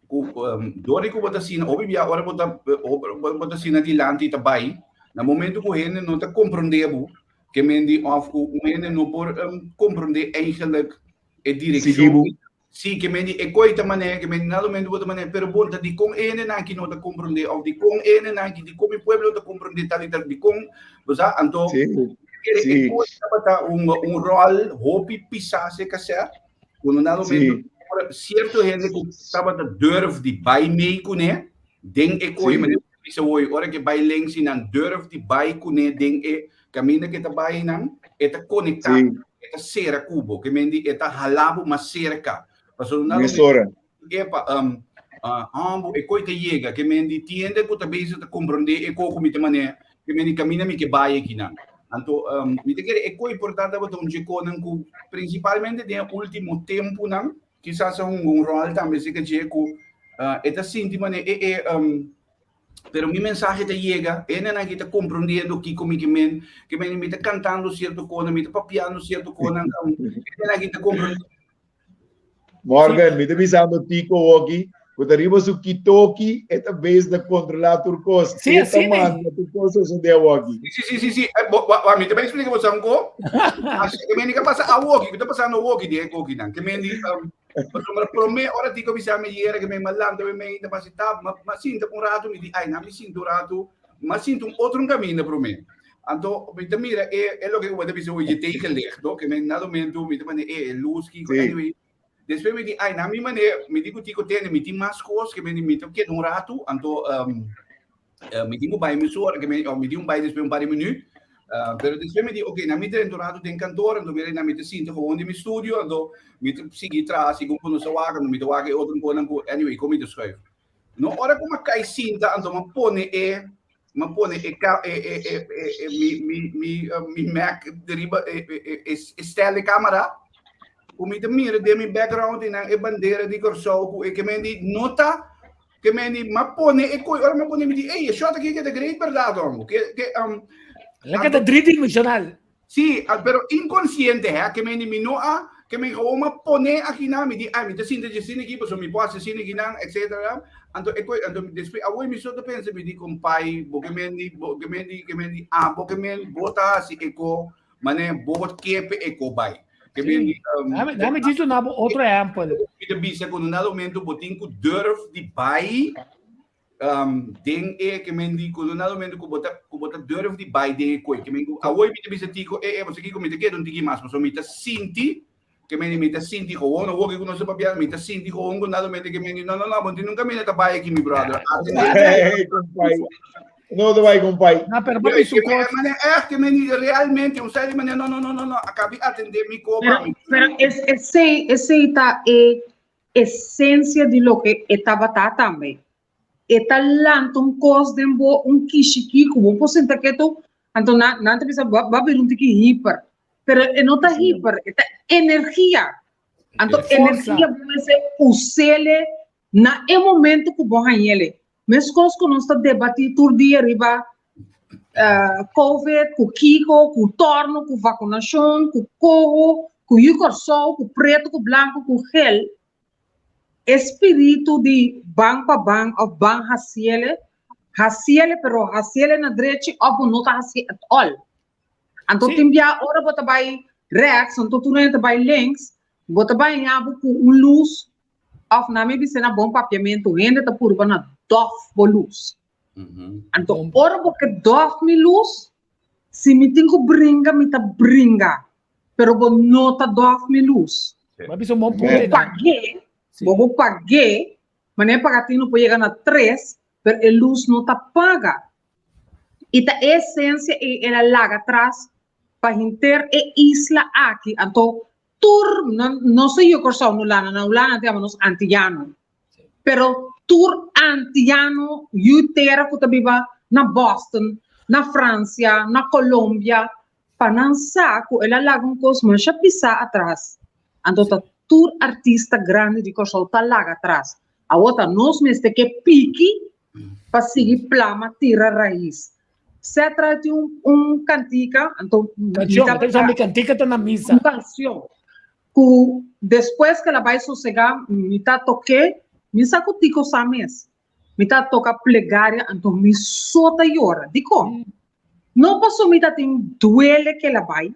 ku um, dor di ku bo ta sina, hopi bia ora bo ta bo ta sina dilanti ta bai, na momento ku hende no ta komprondé bo, ke men di of ku un hende no por um, komprondé eigenlijk e direkshon. Sí, ke men di e koi ta manera, ke men di na momento bo ta manera, pero bon, ta di kon e hende nan aki no ta komprondé, of di kon e hende nan aki, di kon mi pueblo ta komprondé tal i tal, di kon, bo sa, anto, sí, e sí. koi tabata un, un ròl hopi pisá se kasè, Ku no dado momento, cierto hende ku tabata durf di bai mee kuné den e koi, manera ku bisa hoy, ora ke bai links i nan durf di bai kuné den e kaminda ke ta bai nan, e ta konektá, e ta sera ku bo, ke men di e ta hala bo mas serka. Pasobra no dado momento, epa, um, uh, e koi ta yega, ke men di tin hende ku ta bezig ta komprondé e koi ku mi ta manera, ke men di kaminda mi ke bai akinan. Anto, um, mi ta kere e koi por ta tabata un dje konan ku prinsipalmente den e último tempunan, kisas a hunga un ròl tambe seka dje ku uh, e ta sinti manera e e um, pero mi mensahe ta yega, e hendenan aki ta komprondiendo kiko mi ke men, ke men mi ta kantando sierto konan, mi ta papiando sierto konan, um, e hendenan aki ta komprondiendo. Morgan, mi ta bisando Tico hoki, ku ta riba su kitoki, e ta bes na kontrolá tur kos. Sí, E ta asina. manda tur kos sosodé awoki. Sí, sí, sí, sí. Eh, bo, wa, wa, mi ta explica bo sanko. Así que mendi ka pasa awoki, ku ta pasando awoki di e kokinan. Ke mendi, um, pasobra promé ora Tico bisa mi yera ke me malanta me me inda pasi tap, ma, ma sinta un rato mi di, ai, na mi sinta un rato, ma sinta un otro camino promé. Anto, mi ta mira e, e loke ku bo ta bisa, oye, tegenlicht, no? Ke men na momento mi ta mane e, e luz kiko, Sí. anyway. Despues mi di, ai, na mi mane, mi di ku Tico tene, mi tin mas kos, ke men di, mi ta keda un ratu, anto, um, eh, mi tin ku bai mesora, ke men, oh, mi tin un bai despues un par di minuut. Uh, pero despues mi di, ok, na mi drenta un ratu den kantoor, anto mi na mi ta sinta gewoon den mi studio, anto mi ta sigui traha segun ku nos ta wak, anto mi ta wak e otro konan ku, anyway, kon mi ta schuif. No ora ku mi a kai sinta, anto mi a pone e, mi a pone e ka, e, e, e, e, e mi, mi, mi, eh, mi Mac riba e, e, e, e, e stel e kamera, ku mi ta mira den mi background einan e bandera di Kòrsou ku e ke men di no ta ke men di m'a pone e koi ora m'a pone mi di ey e shot aki keda great berdad hombo ke ke um, La keda driedimensional. Sí, pero inkonsiente hè, ke men di mi no a ke men gewoon m'a pone akinan mi di ay mi ta sinti dje asina aki pasobra mi por hasi asina akinan etcetera anto e koi anto despues awor mi so ta pensa mi di kompai bo ke men di bo ke men di ke men di abo ke men bo ta hasi e ko Mane bo kepe e ko bai. Ke Sí. men, um, Dame, dame djis un abo otro ehempel. Mi ta bisa ku un dado momento bo tin ku durf di bai um, den e ke men di ku un dado momento ku bo ta ku bo ta durf di bai den e koi. Ke men ku awor mi ta bisa tiko e e bo sa kiko mi ta keda un tiki mas pasobra mi ta sinti ke men di mi ta sinti gewoon awor ku nos ta papia mi ta sinti gewoon ku un dado momento ke men di no no no bo tin nunka mina ta bai aki mi brother. Hey, compai. No te bai, compai. No, pero papi, su Ke kos. men echt ke men di realmente un sai di manera no no no no no akabi atende mi kopa Pero, mi. pero es, esei, esei ta e esencia di loke e tabata tambe. E ta lanta un kos den bo, un kishiki ku bo por sinta ketu, anto nan, nan ta bisa bo a bira un tiki hiper. Pero e no ta hiper, e ta energia. Anto Forsa. energia bo mester us'ele na e momento ku bo hañ'ele. Meskos ku nos ta debatí tur dia riba Covid, ku kiko, ku tòrno, ku vakunashon, ku koho, ku yu Kòrsou, ku pretu, ku blanku, ku gel, e spiritu di ban pa ban òf ban hasiele, hasiele pero hasiele na drechi òf bo no ta hasié at all. Anto tin bia ora bo ta bai rèks, anto tur hende ta bai links, bo ta bai haña bo ku un lus Of na mi bisa na bon papiamentu, hende ta purba na dof bo lus. Anto ora bo ke dof mi lus, si mi tin ku bringa, mi ta bringa. Pero bo no ta dof mi lus. Bo a bisa un bon Bo punto einan. pag'é, bo bo pag'é, manera pagatin no por yega na tres, pero e lus no ta paga. I ta e esensia ei el a laga atras pa henter e isla aki. Anto Tur, no, no so yu Kòrsou, no lana, na Hulanda nan ta yama nos antiyano. Pero tur antiyano yu tera ku ta biba na Boston, na Fransia, na Colombia, pa nan sa ku el a laga un kos masha pisá atras. Anto ta tur artista grandi di Kòrsou ta laga atras. Awor ta nos mester ke piki pa sigui plama tira rais. Seth trae tin un, un kantika, anto mi Kanshon, tabata- mi ta mi kantika ta na misa. un kanshon ku despues ku el a bai sosegá mi ta tok'é, mi sa ku Tico sa mes. Mi ta toka plegaria anto mi so ta yora. Dikon? No pasobra mi ta tin duele ku el a bai,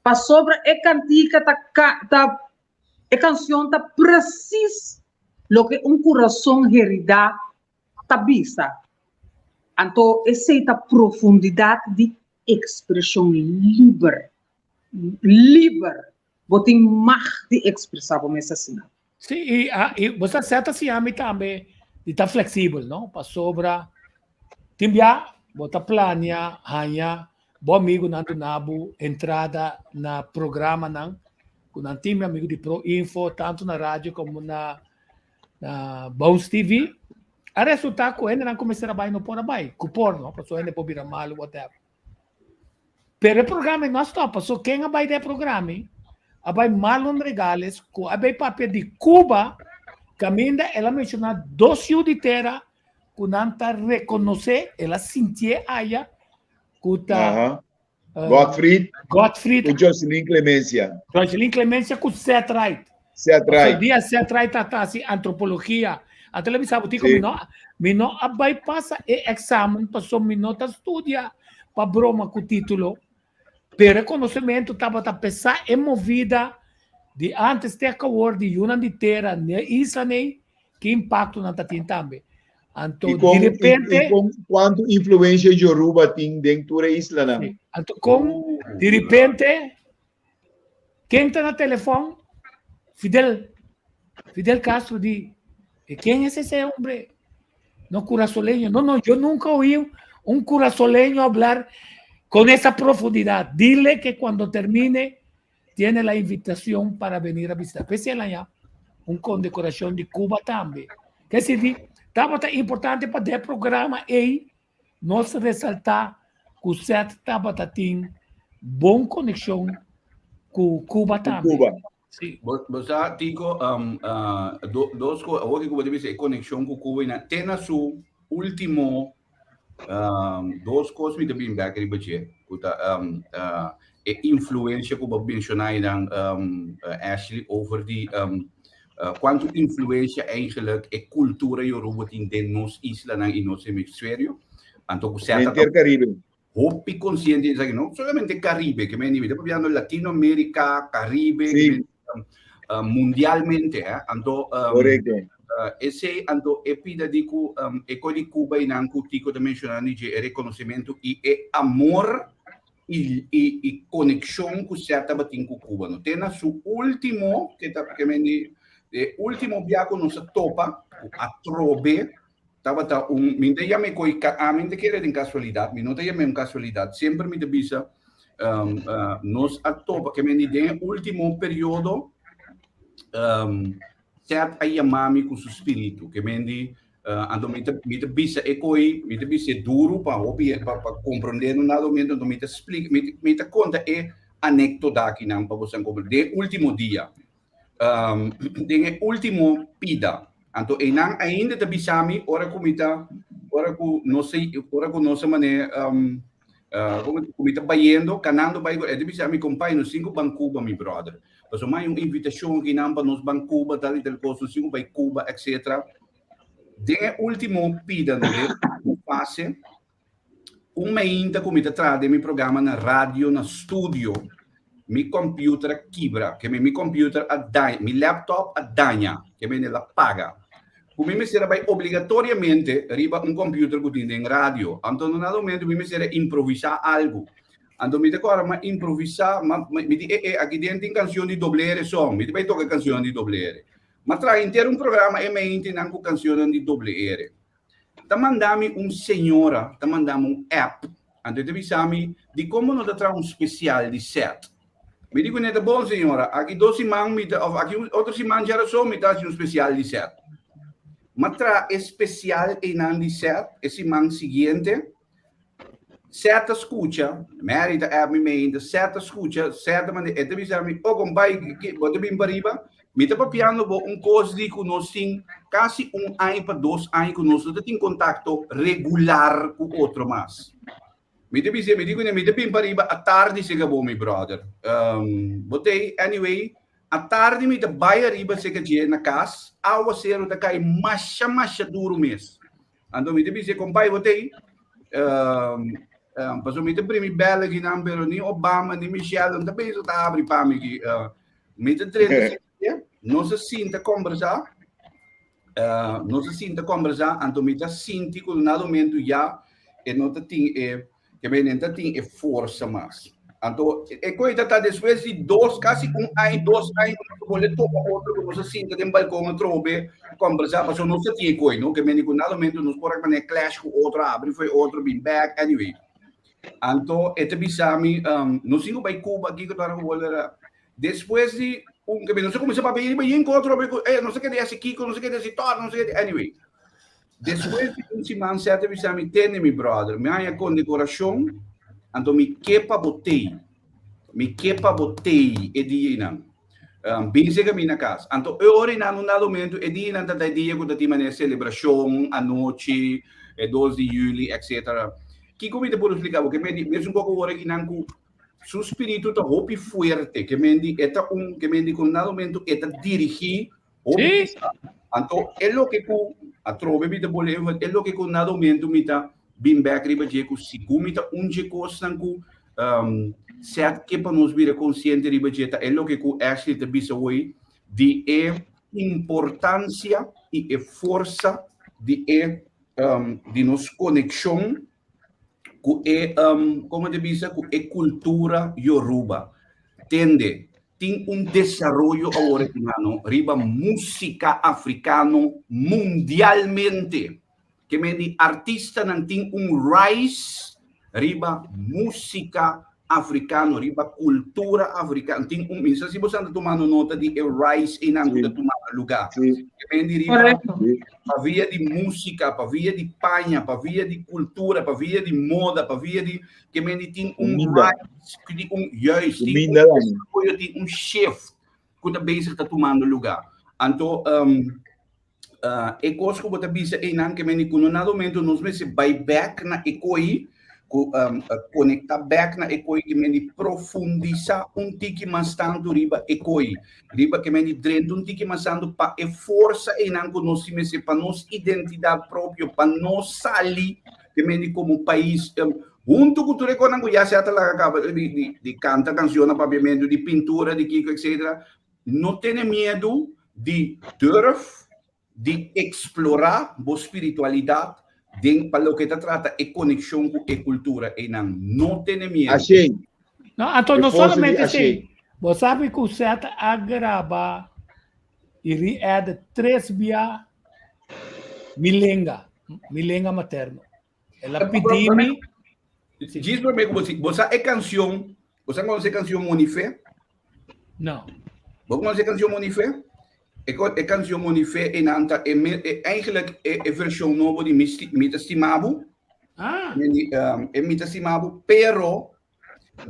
pasobra e kantika ta ka ta e kanshon ta presis loke un kurason heridá ta bisa. Anto esei ta profundidat di ekspreshon liber. Liber. Bo tin mag di ekspresá bo mes asina. Sí, i, i bo sa seta siña mi tambe di ta fleksibel, no? Pasobra tin bia bo ta plania haña bo amigunan duna bo entrada na programanan ku nan tin mi amigu di Pro Info tantu na radio komo na na Bounce TV, a resulta ku hendenan kuminsá a bai no por a bai, ku por no, pasobra hende por bira malu whatever. Pero e programa no a stop, pasobra ken a bai den e programa a bai Marlon Regales ku a bai papia di Cuba, kaminda el a menshoná dos yu di tera ku nan ta rekonosé, el a sintié aya ku ta Godfried, Godfried ku Jocelyn Clemencia. Jocelyn Clemencia ku Seth Wright. Seth Wright. Dia Seth Wright ta hasi antropologia. Anto el a bisa bo, Tico, mi no, mi no a bai pasa e examen paso mi no ta studia pa broma ku título. Pero e konosementu tabata pesa e movida di antes te awor di yunan di tera n'e isla nei, ki impakto nan ta tin tambe. Anto I kon, di repente i, i kon kuantu influensia Yoruba tin den tur e islanan? Sí. Anto kon di repente ken ta na telefòn? Fidel Fidel Castro di, "E ken es ese hombre? No curazoleño. No, no, yo nunca oí un curazoleño hablar con esa profundidad. Dile que cuando termine tiene la invitación para venir a visitar. Pese el aña un condecoración di Cuba tambe. Ke si tabata importante pa de programa ei nos resalta ku Seth tabata tin bon conexión ku Cuba tambe. Cuba. Sí. Bo sa, Tico, dos ko, awor ku bo ta bisa e konekshon ku Cuba i na, te na su último dos kos mi ta bin bek riba dje, ku ta e influensia ku bo menshoná einan, Ashley, over di kuantu influensia eigenlijk e kultura Yoruba tin den nos islanan i nos hemisferio. Anto ku sèta Henter Caribe. Hopi konsiente di esaki, no solamente Caribe, ke men mi ta papiando Latinoamerica, Caribe, Sí. Mundialmente, eh. Anto Correcto. Esei anto e pida di ku e koi di Cuba i nan ku Tico ta menshonando dje e rekonosementu i e amor i konekshon ku Seth tabatin ku Cuba. No te na su ultimo, ke ta ke men di e ultimo bia ku nos a topa ku atrobe Tabata un, mi ta yam'é koi, ami no ta kere den kasualidat, mi no ta yam'é un kasualidat, semper mi ta bisa, nos a topa, ke men di den e último periodo, Seth a yama mi ku su spiritu, ke men di, anto mi ta, mi ta bisa e koi, mi ta bis'é duru pa hopi, pa pa komprondé en un dado momento, anto mi ta splika, mi mi ta konta e anekdota akinan pa boso komprondé, den e último dia. Den e último pida. Anto einan ainda ta bisa mi ora ku mi ta, ora ku nos a, ora ku nos a mane, komo ku mi ta bayendo, kanando bai, e ta bisa mi, Kompay, nos tin ku ban Cuba, mi bròder. Pasobra mai un invitashon akinan pa nos ban Cuba, tal i tal kos, nos tin ku bai Cuba, etcetera. Den e último pida, no, den e último fase, Un mainta ku mi ta traha den mi programa na radio na studio, mi computer a kibra, ke mi computer a daña, mi laptop a daña, ke mi el a paga. Ku mi mester a bai obligatoriamente riba un computer ku tin den radio. Anto na dado momento mi mester a improvisá algu. Anto mi ta kòrda mi a improvisá, mi di e e aki den tin kanshon di doble ere son, mi ta bai toka e kanshonnan di doble ere. Mi a traha henter un programa e maintenan ku kanshonnan di doble ere. Ta manda mi un señora, ta manda mi un app, anto e ta bisa mi dikon bo no ta traha un spesial di Seth. Mi di kuné, ta bon señora, aki dos siman mi ta, òf aki un otro siman djarason mi ta hasi un spesial di Seth. Mi a traha e spesial einan di Seth e siman siguiente. Seth ta skucha, Mary ta app mi meinta, Seth ta skucha, Seth ta manda, e ta bisa mi, oh kompai, bo ta bin pariba? Mi ta papiando bo un kos di ku nos tin kasi un aña pa dos aña ku nos no ta tin kontakto regular ku otro mas. Mi ta bisa, mi di kuné, mi ta bin pariba atardi seka bo mi brother. Bo t'ei, anyway, atardi mi ta bai ariba seka dje na kas, awaseru ta kai masha masha duru mes. Anto mi ta bisa e kompai bo t'ei, pasobra mi ta primi bèl akinan pero ni Obama ni Michelle no ta pensa ta abri pa mi aki. Mi ta drenta sintia, nos a sinta kombersá, nos a sinta kombersá, anto mi ta sinti ku na momento ya e no ta tin e, ke men no ta tin e forsa mas. Anto e koe ta ta despues di dos, kasi un aña, 2 aña ku nos a bolbe topa otro, ku nos a sinta den balkon atrobe kombersá, pasobra nos ta tin e koe, no? Ke men ku na momento nos por a manera clash ku otro, abri fo'i otro, bin bèk, anyway. Anto e ta bisa mi, nos tin ku bai Cuba, kiko ta ora ku bolbe Despues di un ke nos a kuminsá papia riba yen ku otro ku eh nos a kere hasi kiko, nos a kere hasi tòr, nos a kere anyway. Despues di un siman Seth a bisa mi, tende mi brother, mi haña kondekorashon, anto mi ke pa bo tei, mi ke pa bo tei e dia einan. Bin seka mi na kas. Anto e ora einan un dado momento e dia einan ta ta e dia ku ta tin manera selebrashon anochi, e 2 di yuli, etcetera. Kiko mi ta por splika bo? Ke mi a di mesun koko ora kinan ku. Su spiritu ta hopi fuerte, ke men di e ta un, ke men di ku na momento e ta dirigí hopi Sí. pisa. Anto e loke ku atrobe mi ta bole even, e loke ku na momento mi ta bin bek riba dje ku sigun mi ta un dje kosnan ku um, set ke pa nos bira konsiente riba dje ta e loke ku Ashley ta bisa hoy di e importansia i e forsa di e um, di nos konekshon ku e um, komo te bisa ku e kultura Yoruba. Tende, tin un desaroyo awor mano riba músika afrikano mundialmente. Ke men di artistanan tin un rise riba músika afrikano, riba kultura afrikano. Tin un, mi sa si boso anda tumando nota di e rise einan ku ta tumando lugá. Ke men di riba Correcto. pa via di músika, pa via di paña, pa via di kultura, pa via di moda, pa via di ke men di tin un Kuminda. rise, di un juist, tin un Kuminda tambe. desaroyo, tin un shift ku ta bezig ta tumando lugá. Anto e kos ku bo ta bisa einan ke men di ku no na momento nos mester bai bèk na e koi ku konektá bèk na e koi ke men di profundisá un tiki mas tantu riba e koi riba ke men di drenta un tiki mas tantu pa e forsa einan ku nos tin mester pa nos identidat propio pa nos sali ke men di komo pais huntu ku tur e kosnan ku ya se a ta laga kaba di di kanta kanshon na papiamentu di pintura di kiko etsetera No tene miedu di durf di eksplorá bo spiritualidat den pa loke ta trata e konekshon ku e kultura einan. No tene miedu. Ashé. No, anto E no forsa di solamente Ashé. esei. Bo sabi ku Seth a graba i re-edit tres bia Mi Lenga, Mi Lenga Materno. El a pidi mi. Djis promé ku bo si, bo sa e kanshon, bo sa konosé e kanshon Monife? No. Bo konosé e kanshon Monife? E, e kanshon Monife einan ta e, e eigenlijk e, e vershon nobo di Mi, Mi ta stima bo. Ah. Mi, um, e Mi ta stima bo, pero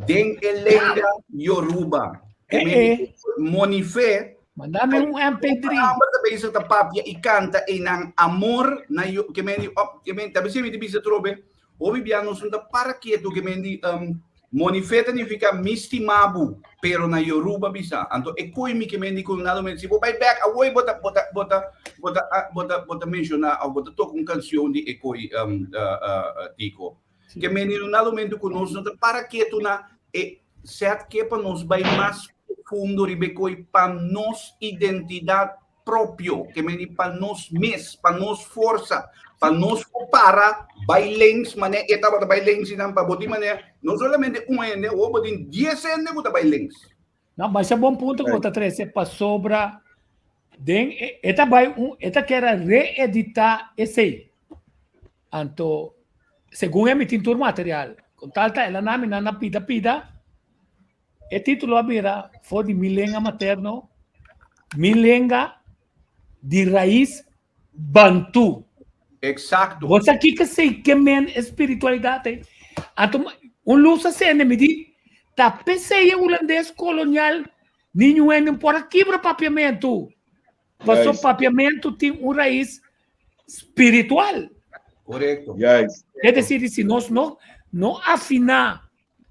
Den e lenga Yoruba. Eh, eh. Monife. Mandame un MP3. Amber ta bezig ta papia i kanta einan amor na yo ke men di op ke men tabe mi bisa trobe. Hopi bia nos no ta para ketu ke men di um, Monife ta nifica mi stima bo, pero na Yoruba bisa. Anto e koi mi ke men di ku nado men si bo bai back awoi bo ta bo ta bo ta bo ta bo ta bo ta menciona of bo ta toka un cancion di e koi um, uh, uh, Tico. Ke meni no na momento ku nos no ta para ketu na e set ke pa nos bai mas profundo riba e koi pa nos identidat propio, ke meni pa nos mes, pa nos forsa, pa nos por para bai links mane e tabata bai links i nan pa bo tin manera no solamente un hende, awor bo tin dies hende ku ta bai links. No, masha bon punto ku bo ta trese pasobra den e ta bai un e ta kere reeditá esei. Anto segun e mi tin tur material. Con tal ta el a nami nan na pida pida e titulo a bira for di mi lenga materno, mi lenga di rais Bantú. Exacto. Bo sa kiko esei ke men e spiritualidat ei? Anto un lus a sende mi di, ta p'esei e hulandes kolonial niño hende no por a kibra papiamentu. Paso papiamentu tin un rais spiritual. Korekto. Juist. Es decir, si nos no, no afiná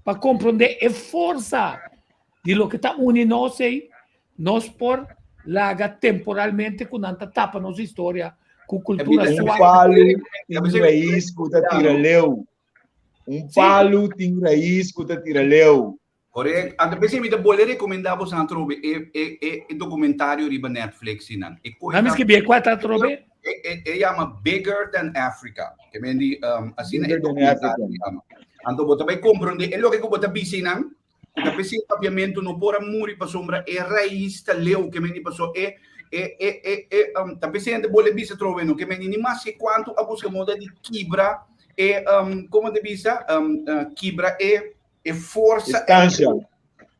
pa komprondé e forsa di loke ta uni nos ei, nos por laga temporalmente ku nan ta tapa nos historia ku kultura Un suak. palu tin rais ku ta tira leu. Un palu tin rais ku ta tira leu. Correct. Anto p'esei mi ta bolbe recomenda boso atrobe e e e e documentario riba Netflix nan. E Nan mi skibie kua ta atrobe? E e e yama Bigger Than Africa. Ke men di um, asina e Bigger Than documentario Africa. yama. Anto bo ta bai comprende e loke ku bo ta bisa nan, ku ta p'esei papiamentu no por a muri pasobra e rais ta leu ke men di paso e e e e e um, ta p'esei hende bolbe bisa atrobe no ke men di ni maske kuantu a buska moda di kibra e um, komo ta bisa um, uh, kibra e E forsa Estancia.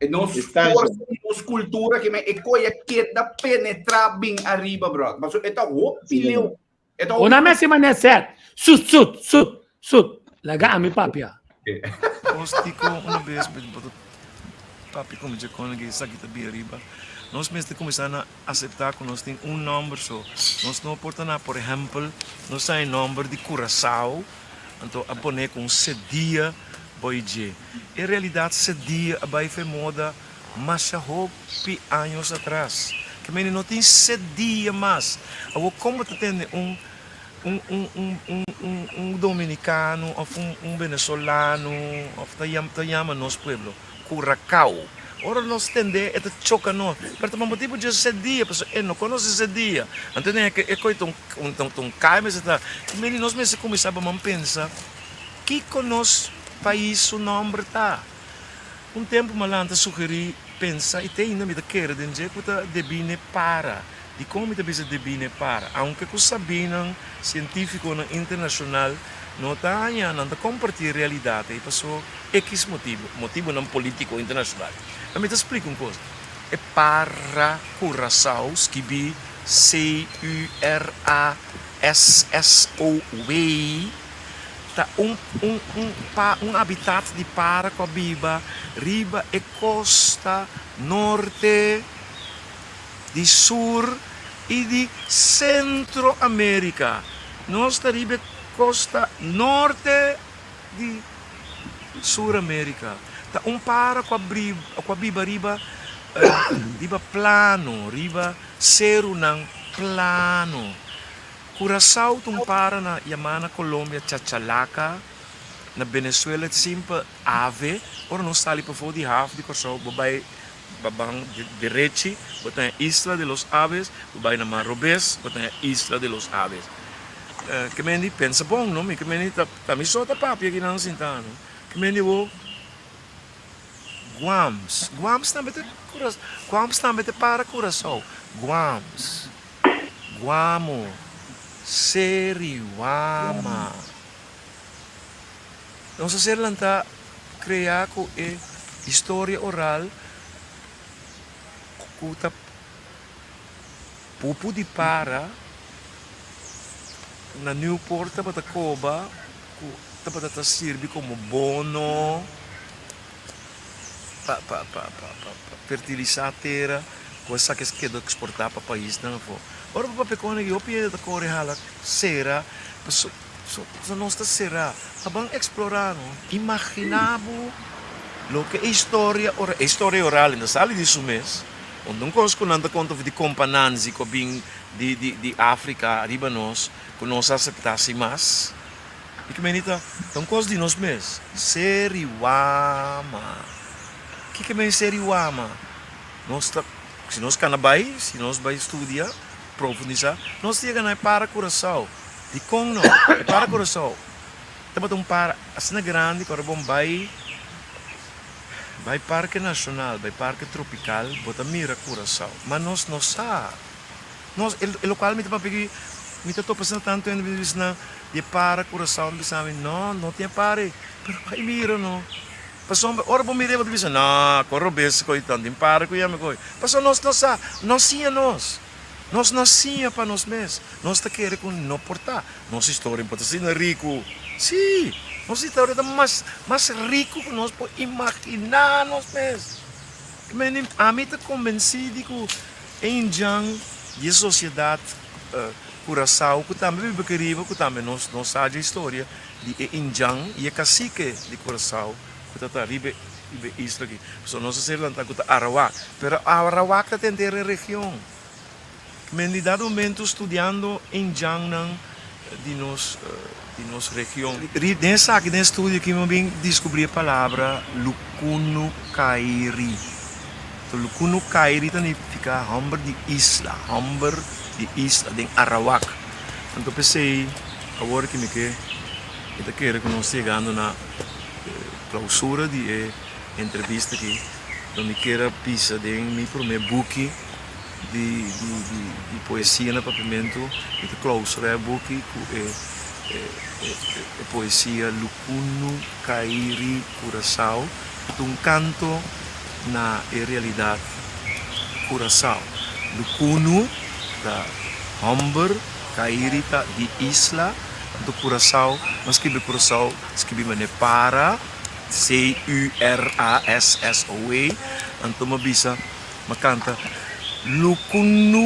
E nos Estancia. forsa di nos cultura que me e koya keda penetra bin arriba, bro. Paso e ta hopi Sí, leu. E ta hopi Una mesi mané set. Sut, sut, sut, sut. Laga ami papia. Nos kiko una bes bo ta papia ku mi dje kon esaki ta bira riba. Nos mester kuminsá na aseptá ku nos tin un nòmber so. Nos no por ta na, por ehèmpel, nos ta e nòmber di Curaçao, anto a pone ku un sedia. Boi dje. E realidat sedia a bai fe moda masha hopi años atras. Ke mende no tin sedia mas. Awor kon bo ta tende un un un un un un un dominicano of un un venezolano of ta yama ta yama nos pueblo Curacao. Ora nos tende e ta choca nos. Pero ta pa motibu dje sedia pasobra e no conoce sedia. Anto e e koe ta un un kai mester ta. Ke mende nos mester cuminsa ba man pensa. Kiko nos pais su nomber ta? Un tempu mi a lanta sugerí, pensa i te ainda mi ta kere den dje ku ta debí n'e para. Dikon mi ta bisa debí n'e para? Aunke ku sabínan sientífikonan internashonal no ta haña, nan ta kompartí e realidat ei paso ekis motibu, motibunan polítiko internashonal. Ma mi ta splika un kos, e para Curaçao skibí C-U-R-A-S-S-O-W, Ta un un un pa un habitat di para ku a biba riba e kosta norte di sur i di Sentro Amerika. Nos ta riba e kosta norte di Sur Amerika. Ta un para ku a ku a biba riba riba plano, riba serunan plano. Curaçao ta un para na yamá na Colombia chachalaca, na Venezuela e simpel ave. Ora nos sali pafó di haf di Kòrsou bo bai ba ban derechi bo ta den Isla de los Aves, bo bai na man robes bo ta den Isla de los Aves. Ke men di pensa bon no, mi ke men di ta mi so ta papia kinan sinta no. Ke men di bo Guams, Guams tambe ta Guams tambe ta para Curaçao, Guams. Guamo, Seriwama. Nos a ser lantá kreá ku e historia oral ku ta pupu di para na Newport tabata koba ku tabata ta sirbi komo bono. Pa pa pa pa pa fertilisá tera ku esaki a keda eksportá pa paisnan afó. Ora bo papia kon aki hopi hende ta kore hala sera paso so so nos ta será. A ban eksplorá no. Imaginá bo loke e historia ora e historia oral no sali di su mes. Unda un kos ku nan ta konta di Kompa Nanzi ku a bin di di di Afrika riba nos ku nos a aseptá sin mas. I ku meni ta un kos di nos mes. Seriwama. Kiko men seriwama? Nos ta, si nos kana bai, si nos bai studia, profundisá, nos ta yega na e para Curaçao. Dikon no? E para Curaçao tabata un para asina grandi ku ora bo bai bai Parke Nashonal, bai Parke Tropikal, bo ta mira Curaçao. Ma nos no sa. Nos, e lokual mi ta papia ki mi ta topa asina tantu hende mi ta bisa nan di e para Curaçao, mi bisa mi no, no tin e para ei, pero bai mira no. Pasobra ora bo mira ei bo ta bisa no, kon robes koe tan tin para ku yami koe. Pasobra nos no sa, no siña nos, nos no siña pa nos mes, nos ta kere ku no por ta. Nos historia por ta asina riku, si, nos historia ta mas mas riku ku nos por imaginá nos mes. Ami ta konbensí di ku E indjan di e sosiedat Curaçao ku tambe biba aki riba ku tambe nos no sa dje historia di e indjan i e kasike di Curaçao ku ta ta riba e isla aki. Pasobra nos a ser lantá ku ta Arawak pero Arawak ta ta henter e region. Men di dado momento studiando indjannan di nos di nos region. Den esaki den e studio aki mi a bin diskubrí e palabra Lukunukairi. Lukunukairi ta nifiká hòmber di isla, hòmber di isla den Arawak. Anto p'esei awor ki mi ke mi ta kere ku nos ta yegando na klausura di e entrevista aki, lo mi kier a bisa den mi promé buki. Di di poesia na papiamentu mi ta clausura e buki ku e e poesia Lukunu Kairi Curaçao ku ta un kanto na e realidat Curaçao. Lukunu ta hòmber, Kairi ta di isla, anto Curaçao, nos skibi Curaçao skibi manera para, C-U-R-A-S-S-O-A, anto mi a bisa. Ma kanta Lukunu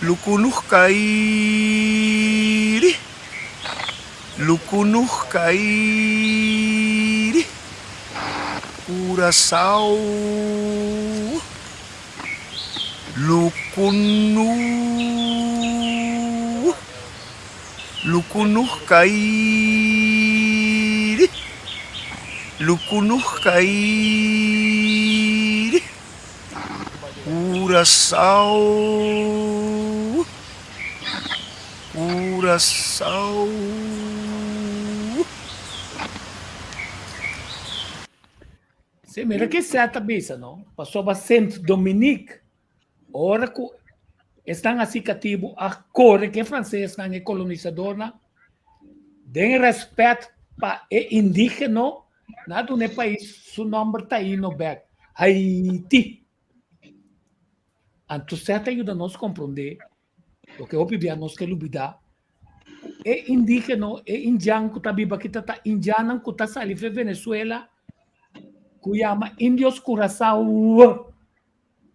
Lukunu kairi. Lukunuh kairi Curaçao Lukunu Lukunuh kairi Lukunuh kairi Curaçao Curaçao. Sí, mira ke Seth ta bisa, no? Pasobra Sint Dominique, ora ku esnan hasi katibu a kore ku e fransesnan, e kolonisadornan, den rèspèt pa e indígeno, nan a duna e pais su nòmber taíno bèk, Haiti. Anto Seth a yuda nos komprondé Loke hopi bia nos ke lubida, ku e indigeno, e indian ku ta biba aki ta ta indiannan ku ta sali fe Venezuela, ku yama indios Curaçao.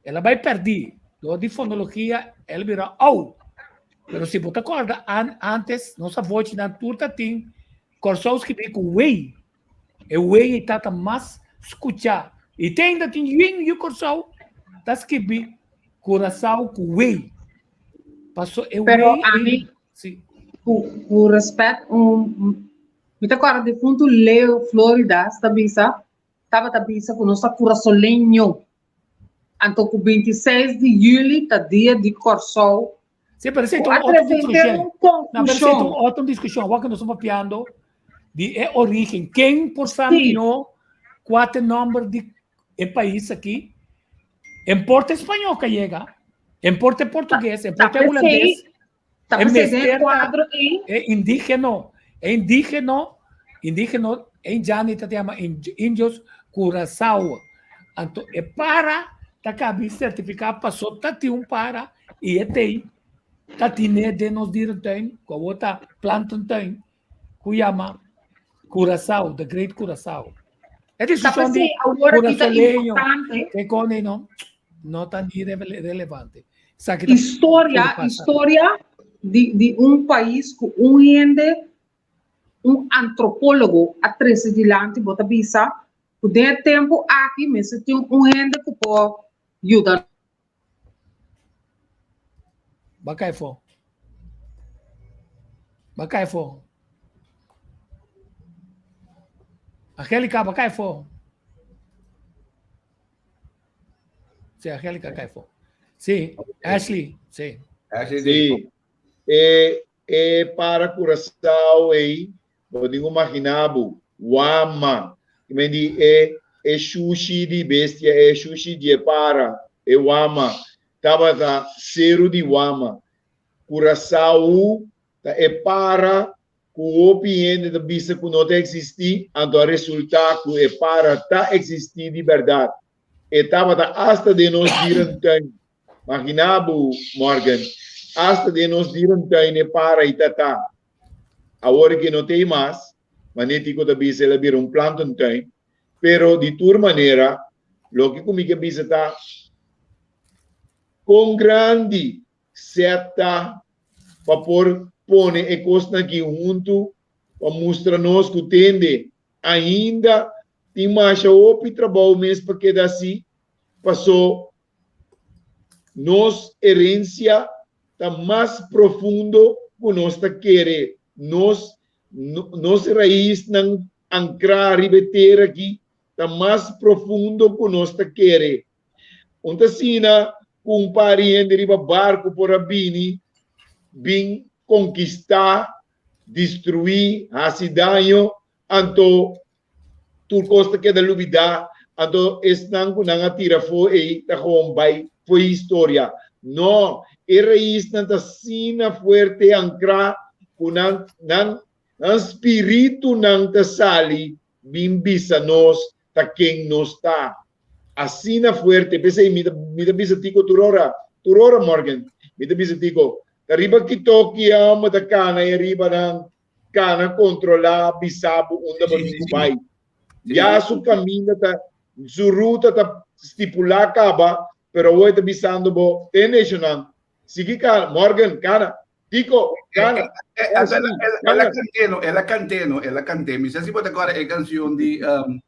El a bai pèrdí. Dor di fonologia el bira ou. Pero si bo ta kòrda an antes nos avochinan tur ta tin Kòrsou skibí ku wei. E wei ei ta ta mas skuchá. I te ainda tin yin yu Kòrsou ta skibi Curaçao ku wei. Paso e Pero wei ami, ei, si. ku, ku respet, un, mi ta kòrda difuntu Leo Floridas ta bisa, tabata bisa ku nos ta kurasoleño. Anto ku 26 di yüli ta dia di Kòrsou. Sí, pero esei Ku ta a un otro trese discusión. un No, pero esei ta un konfushon. otro discusión. Awor ku nos ta papiando di e origen. Ken por sa Sí. mihó kua ta e nòmber di e pais aki? En porte español ka yega, en porte portugues, en Ta porte p'esei, hulandes, ta e p'esei den e mester ta kuadro ei, e indigeno, e indigeno, indigeno, e indiani ta yama indios Curaçao. Anto e para ta kabi sertifiká paso ta tin un para i e tei ta tine den nos dierentuin, ku awor ta plantentuin, ku yama Curaçao, the Great Curaçao. E ta discusion di p'esei awor aki ta curazoleño, importante. ke kone no, no ta ni relevante. Esaki ta Historia, pasa. historia di, di un pais ku un hende, un antropólogo a trese dilanti, bo ta bisa ku den e tempu aki mester tin un hende ku por yuda. Ba kai fo. Ba kai fo. Angelica, ba kai fo. Sí, Angelica kai fo. Sí, Ashley, sí. Ashley, Sí. E, e para Curaçao ei, bo tin ku imaginá bo, wama. I men di e, e shushi di bestia, e shushi di e para, e wama, tabata seru di wama. Curaçao ta e para ku hopi hende ta bisa ku no ta eksistí, anto a resultá ku e para ta eksistí di bèrdat. E tabata asta den nos dierentuin. Maginá bo, Morgan, asta den nos dierentuin e para i ta ta. Awor ke no t'ei mas, manera Tico ta bisa el a bira un plantentuin, pero di tur manera loke ku mi ke bisa ta kon grandi Seth ta pa por pone e kosnan aki huntu pa mustra nos ku tende ainda tin masha hopi trabou mes pa keda hasi, paso Nos herencia ta mas profundo cu nos ta kere. Nos nos raisnan ancra riba e tera aki ta mas profundo cu nos ta kere. Un ta asina cu un par di hende riba barco por a bini bin conquista, destrui, haci daño, anto Tur kos ta keda lubidá, anto esnan ku nan a tira afó ei ta gewoon bai fo'i historia. No, e raisnan ta asina fuerte ankrá ku nan nan nan spiritunan ta sali bin bisa nos ta ken nos ta. Asina fuerte. P'esei mi ta mi ta bisa Tico tur ora, tur ora Morgan, mi ta bisa Tico, ta riba ki toki amo ta kana ei ariba nan Kana kontrolá bisa bo unda bo tin ku bai. Ya su kaminda ta, su ruta ta stipulá kaba, pero awor e ta bisando bo, tende eshonan, sigui kana, Morgan, kana. Tico, gana. El a canté, no, el a canté, no, el a canté. Mi sa si bo ta acorda e canción di um,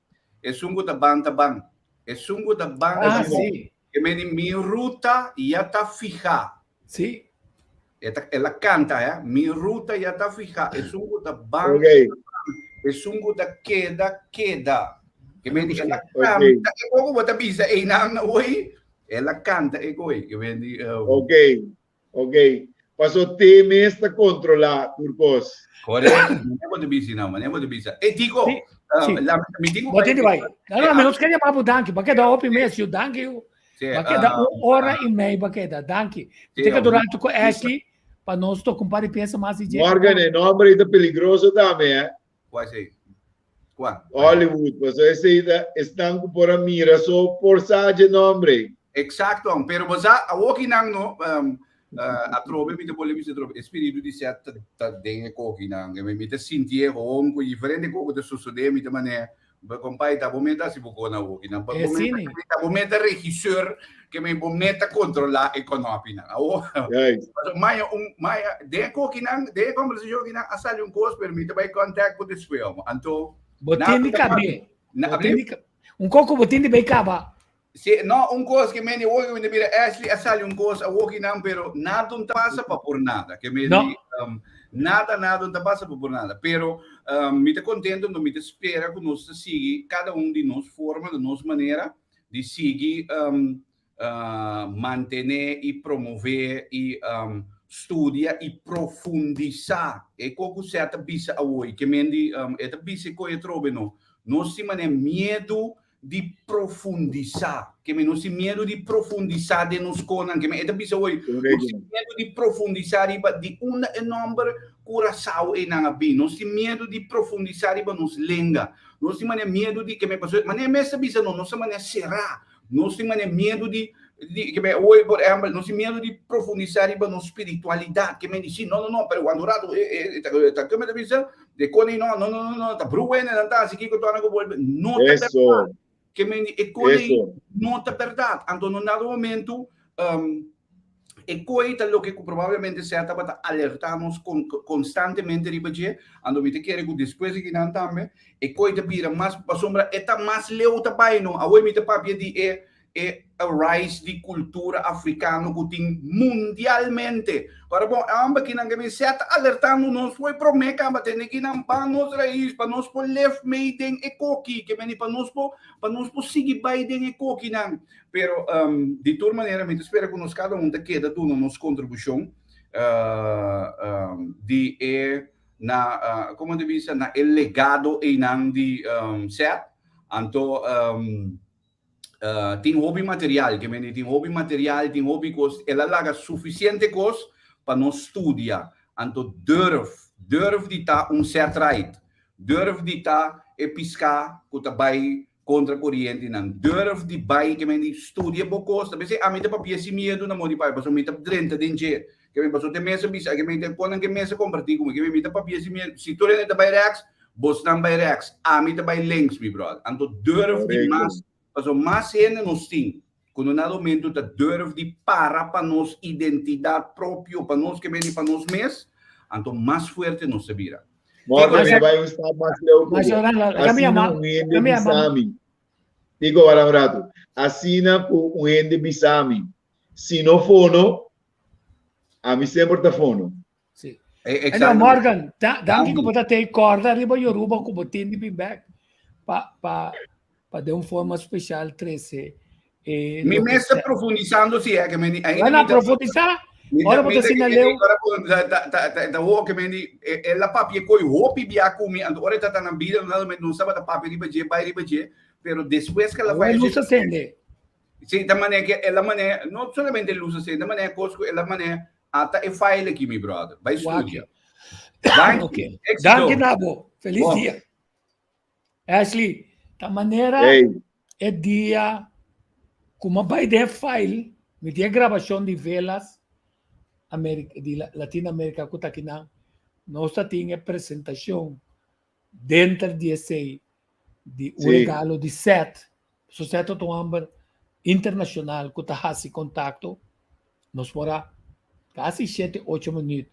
Esun ku ta ban ta ban. Esun ku ta ban Ah, ta ban. sí. Ke meni mi ruta ya ta fijá. Sí. E ta, el a canta, eh? Mi ruta ya ta fijá. Esun ku ta ban, Ok. esun ku ta keda, keda. Ke meni el a Ok. canta. E koko bo ta bisa einan hoy. El a canta e koy. Ke meni, um, Ok. Ok. Paso te mes ta controla tur cos. Correcto. Mané bo ta bisa nou, mané bo ta bisa. Eh, Tico, Sí, sí. la, mi tingo Bo tin di bai. No, no, mi nos keda yama bo danki. Bo keda hopi mes, yu. Danki, yu. Sí, Bo keda ah, un ora i mei, bo keda. Danki. Sí, Te que hombre. durante ku Ashley, pa nos toca un par di pieza mas di dje. Morgan, e nombre ei ta peligroso tambe, eh? Kua esei? Kua? Hollywood, paso esei ta esnan ku por a mira so por sa dje nombre ei. Exacto, pero bo sa awokinan no, um, uh, atrobe mi ta bolbe bisa atrobe, e spiritu di Seth ta, ta den e kokinan, mi, mi ta sintié gewoon ku diferente koko ta sosodé, mi ta manera, bo kompai ta bo meta hasi bo kona awokinan, pa E bo meta, sini. ta bo meta regisseur, ke mi bo meta kontrolá e konopinan. Awo, Juist. paso maya un, maya, den e kokinan, den e kombersashon kinan a sali un kos, pero mi ta bai contact ku despues, homo. Anto, Bo na tin di ta pa, kab'é. na, Bo tin di ka- Un koko bo tin di bai kaba. Si, no, un kos ke meni awoki mi ta mira Ashley a sali un kos awoki nan, pero nada un ta pasa pa por nada. Ke meni, No. um, nada, nada un ta pasa pa por nada. Pero um, mi ta kontento, no mi ta spera ku nos ta sigui kada un di nos forma, di nos manera di sigui um, uh, mantene i promove i um, studia i profundisa. E ko ku Seth ta bisa awoi, ke men di um, e ta bisa ko e trobe no. Nos tin manera miedu di profundisá. Ke men nos tin miedu di profundisá den nos konan. Ke men e ta bisa hoy, nos tin miedu di profundisá riba di unda e nòmber Curaçao einan a bin. Nos tin miedu di profundisá riba nos lenga. Nos tin manera miedu di, ke men pasobra manera mes ta bisa no, nos ta manera será. Nos tin manera miedu di, di ke men hoy por ehèmpel, nos tin miedu di profundisá riba nos spiritualidat. Ke men di si, no, no, no, pero wando rato e, e, ta, ta, ke men ta bisa? De kone no, no, no, no, no, ta bruene nan ta hasi kiko to nan ku bolbe. No ta Eso. berdad. Ke men di e kone Eso. no ta berdad. Anto no dado momento um, e koi ta loke ku probablemente sea tabata alerta nos con, constantemente riba dje. Anto mi ta kere ku despues di kinan tambe e koi ta bira mas pasobra e ta mas leu ta bai no. Awor mi ta papia di e e rise di cultura africano cu tin mundialmente. Ora bon, e homber kinan ke mi set alertando nos foi prome caba tende kinan ban nos rais pa nos por lef mee den e koki, ke meni pa nos por pa nos por sigui bai den e kokinan. Pero um, di tur manera mi ta spera cu nos cada un ta keda duna nos contribucion uh, um, di e na uh, como te bisa na e legado einan di um, Seth. Anto um, Uh, tin hopi material, ke men tin hopi material, tin hopi kos. El a laga suficiente kos pa nos studia. Anto durf, durf di ta un Ced Ride. Durf di ta e piská ku ta bai kontra koriente nan. Durf di bai, ke men di studia bo kos. Ta bese ami ta papia sin miedu na modi pai, pasobra mi ta drenta den dje. Ke men pasobra te mes a bisa, ke men te konan ke mes a kompartí ku mi. Ke men mi ta papia sin miedu. Si tur hende ta bai rèks, Bosnan bai rechts, ami ta bai links, mi brother. Anto durf di mas, pasobra mas hende nos tin ku no na momento ta durf di para pa nos identidat propio, pa nos ke bini pa nos mes, anto mas fuerte nos ta bira. Morgan, mi bai un stap mas leu ku bo. Asina un hende bisa mi. Digo, wara un ratu. Asina ku un hende bisa mi, si no fono, ami semper ta fono. Sí. Eh, no, Morgan, da, danki ku bo ta tei korda riba Yoruba ku bo tin di bin back pa pa pa de un forma special trese eh, Mi mes ta profundizando si eh, que me di ainda mi ta profundizar. Ora bo ta sina leu. Ora bo ta ta ta ta ho que me di el la papia koi hopi bia ku mi anto ora ta ta na bida no no saba ta papia riba dje bai riba dje pero despues que la falla. Luz acende. Sí, ta manera que el la manera no solamente luz acende, ta manera cos ku el la manera Ata e file aki mi brother. Bai studia. Danki. Okay. Danki na bo. Feliz bon dia. Ashley, ta manera hey. e dia kuma bai de file, mi tin grabacion di velas Amerika, di Latinoamérica ku ta kinan, nos ta tin e presentacion denter di esei di un regalo di Seth. So Seth ta un homber internacional ku ta hasi contacto. Nos por a casi shete ocho minuut.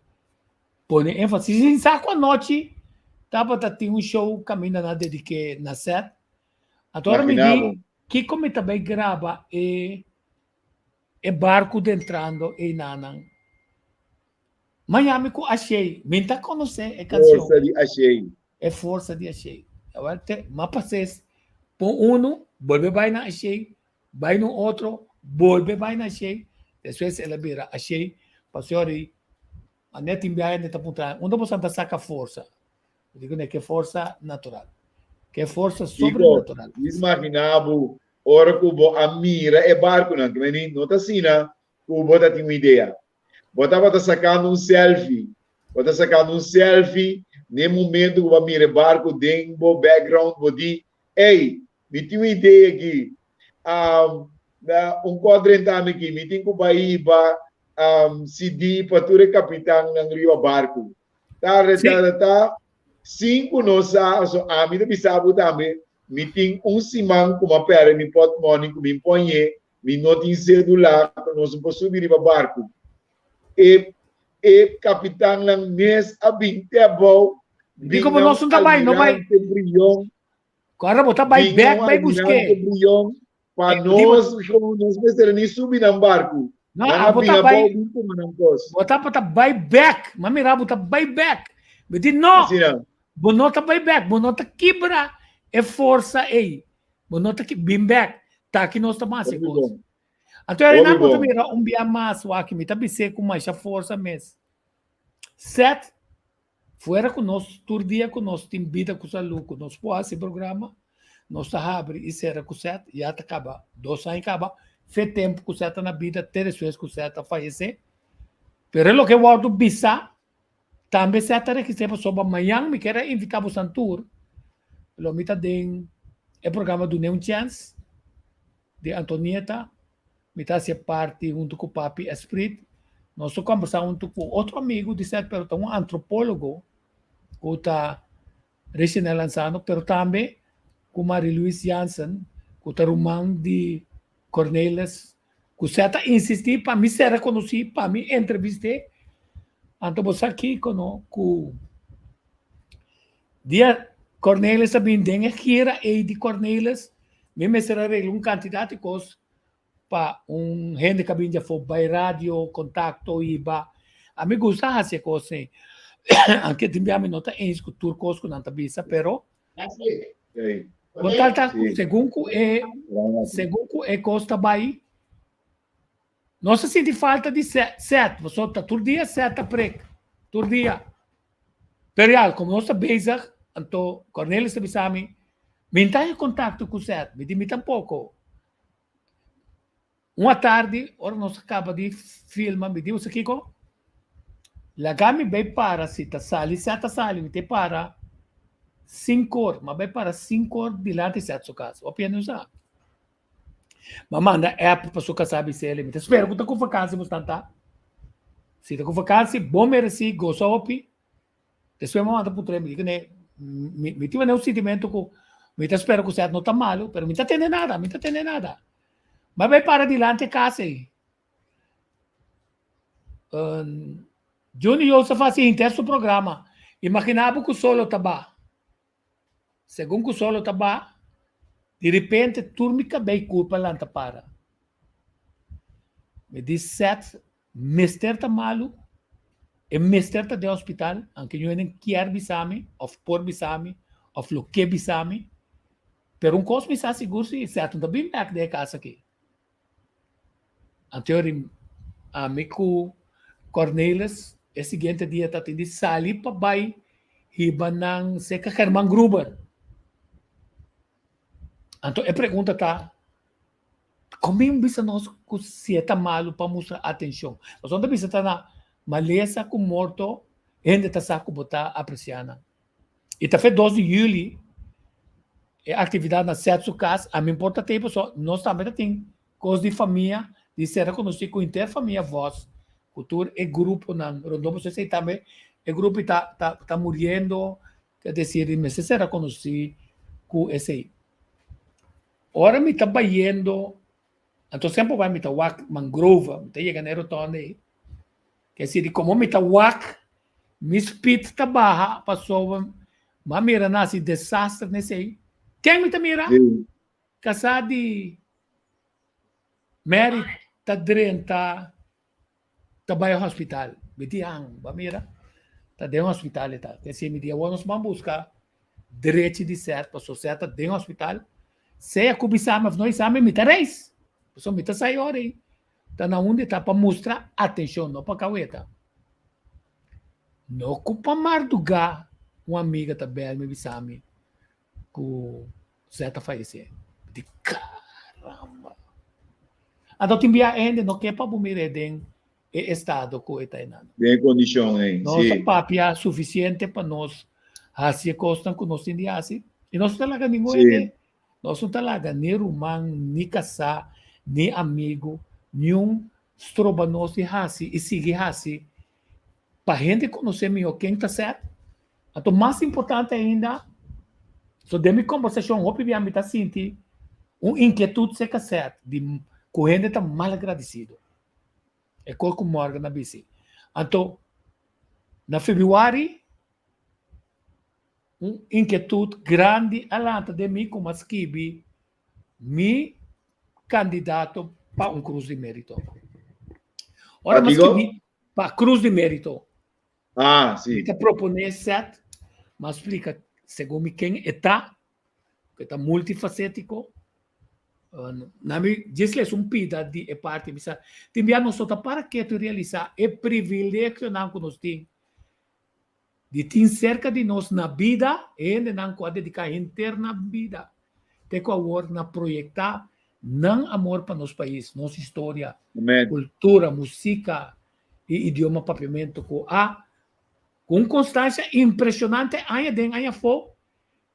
Pone énfasis. Sin sa ku anochi tabata tin un show kaminda nan a dediké na Seth. Anto ora mi di kiko mi ta bai graba e e barku dentrando einanan. Miami ku Ashey. Mi ta konosé e kanshon. Forsa di Ashey. E forsa di Ashey. Awor te m'a pas'es pon unu, bolbe bai na Ashey, bai na un otro, bolbe bai na Ashey. Despues el a bira Ashey. Pasobra ori a net tin biaha hende ta puntra, unda boso ta saka forsa? Mi di kuné, ke forsa natural. Ke forsa sobrenatural. Kiko, imaginá bo ora ku bo a mira e barkunan, ku meni no ta asina ku bo ta tin un idea. Bo tabata sakando un selfie. Bo ta sakando un selfie n'e momento ku bo a mira e barku den bo background, bo di, Ey, mi tin un idea aki. Um, un kos drenta mi aki, mi tin ku bai hiba um, CD pa tur e kapitannan riba barku. Ta, ta, ta, ta, Sin ku nos sa, so ami ta bisa bo tambe, mi tin un siman ku m'a pèrdè mi pòtmòni ku mi pòñ'é, mi no tin sedula, ku nos no por subi riba barku. E e kapitannan mes a bin te abou, Di bin komo na nos un no ta bai, no bai. almirante Brion, Kòrda bo ta bai bin na bèk un bai almirante busk'é. Brion Pa Eh, di bo, nos, nos mester ni subi nan barku. no, Nan a a bo bin ta abou bai, bin tuma nan kos. bo ta ta bai bek. Ma mira bo ta bai bek. Mi di no, Asina. bo no ta bai bek, bo no ta kibra e forsa ei. Bo no ta ki bin bek. Ta aki nos ta mas e Hopi kos. bon. Anto eri Hopi nan bo ta bon. mira un bia mas wak mi ta bis'é ku masha forsa mes. Set Fuera ku nos tur dia ku nos tin bida ku salú ku nos por hasi programa, nos ta habri i sera ku Seth, ya ta kaba dos aña kaba, fe tempu ku Seth ta na bida te despues ku Seth a fayesé. Pero e loke wòrdu bisá tambe Seth ta registr'é pasobra mañan mi kier a invitá bosan tur, lo mi ta den e programa Dun'é un Chèns di Antonieta. Mi ta hasi e parti huntu ku Papi Esprit. Nos ta kombersá huntu ku otro amigu di Seth, pero ta un antropólogo ku ta Reginel Lanzano, pero tambe ku Marie-Louise Jansen, ku ta ruman di Cornelis, ku Seth a insistí pa mi ser rekonosí, pa mi entrevist'é. Anto bo sa kiko no, ku dia Cornelis a bin den e gira ei di Cornelis, mi mester a regla un kantidat di kos pa un hende ka bin djafó bai radio, kontakto, hiba. Ami gusta hasi e kos ei. Anke tin bia mi no ta eens ku tur kos ku nan ta bisa, pero kon tal ta segun ku e segun ku e kos ta bai, nos ta sinti falta di Seth, pasobra ta tur dia Seth ta prek, tur dia. Pero ya, komo nos ta bezig, anto Cornelius ta bisa mi, Mi n'ta en kontakto ku Seth, mi di mi tampoko. Un atardi, ora nos a kaba di filma, mi di boso kiko? Laga mi bai para, si ta sali, Seth ta sali, mi ta para sinkor, mi a bai para sinkor dilanti Seth su kas. Hopi hende no sa. Mi a manda app pa su kasá bis'el, mi ta spera ku ta ku vakansi bo stan ta. Si ta ku vakansi, bon meresí, gosa hopi. Despues mi manda puntra mi di kende mi mi tin un sintimento ku mi ta spera ku Seth no ta malu, pero mi ta tende nada, mi ta tende nada. Mi a bai para dilanti e kas ei. Juni Joseph a hasi henter su programa. Imagina bo ku solo ta ba. Segun ku solo ta ba, di repente tur mi kabei kurpa lanta para. Mi di Seth mester ta malu, e mester ta den hospital, anke ñu hende kier bisa mi of por bisa mi of lo ke bisa mi, pero un kos mi sa sigur si, Seth no ta bin bek den e kas aki. Anto ami ku Cornelis e siguiente dia ta tin di sali pa bai hiba nan serka Herman Gruber. Anto e pregunta ta, kon bin bisa nos ku si e ta malu pa mustra atenshon? Pasobra ta bisa ta na malesa ku morto hende ta sa ku bo ta apresiá nan. I ta fe dos di yüli e aktividat na Seth su kas, ami por ta tei pasobra nos tambe ta tin kos di famia di sera konosí ku henter famia Vos ku tur e gruponan rondó pasobra esei tambe e grupo ta ta ta muriendo ke desir di mester sera konosí ku esei. Ora mi ta bayendo anto semper bai mi ta wak mangrove mi ta yega na e rotonda ei ke desir di komo mi ta wak. Mi speed ta baha pasobra m'a mira nan hasi desaster n'esei. Ken mi ta mira? Kasá di Mary ta drenta ta bai hospital. Mi di an, bo a mira? Ta den hospital e ta. K'esei mi di awor nos ban buska drechi di Seth pasobra Seth ta den hospital. Sea ku bisa mi òf no bisa mi, mi ta reis. Pasobra mi ta sai ora ei. Ta na unda e ta pa mustra atenshon, no pa kaweta. No ku pa mardugá un amiga ta bèl mi bisa mi ku Zé ta fayesé. Mi di, Karamba! Anto tin bia hende no ke pa bo mir'é den e estado ku e ta einan. Den e kondishon ei, Nos sí. a papia sufisiente pa nos hasi e kosnan ku nos tin di hasi i nos no ta laga ningun hende Nos no ta laga ni ruman, ni kasá, ni amigu, niun stroba nos di hasi i sigui hasi pa hende konosé mihó ken ta Seth. Anto mas importante ainda, so den mi kombersashon hopi bia mi ta sinti un inkietut serka Seth di ku hende ta malagradesido. E kos ku Morgan a bisi. Anto na febrüari Un inkietut grandi a lanta den mi ku m'a skibi mi kandidato pa un Krus di Mérito. Ora m'a skibi pa Krus di Mérito. Ah, si. Mi ta proponé Seth, m'a splika segun mi ken e ta, ku e ta multifasétiko. Na mi djis les un pida di e parti, mi sa, tin bia nos no ta para ketu i realisá e privilegionan ku nos tin Di tin serka di nos na bida e hendenan ku a dediká henter nan bida te ku awor na proyektá nan amor pa nos pais, nos historia, kultura, musika i idioma papiamentu ku a ku un konstansia impreshonante aña den aña afó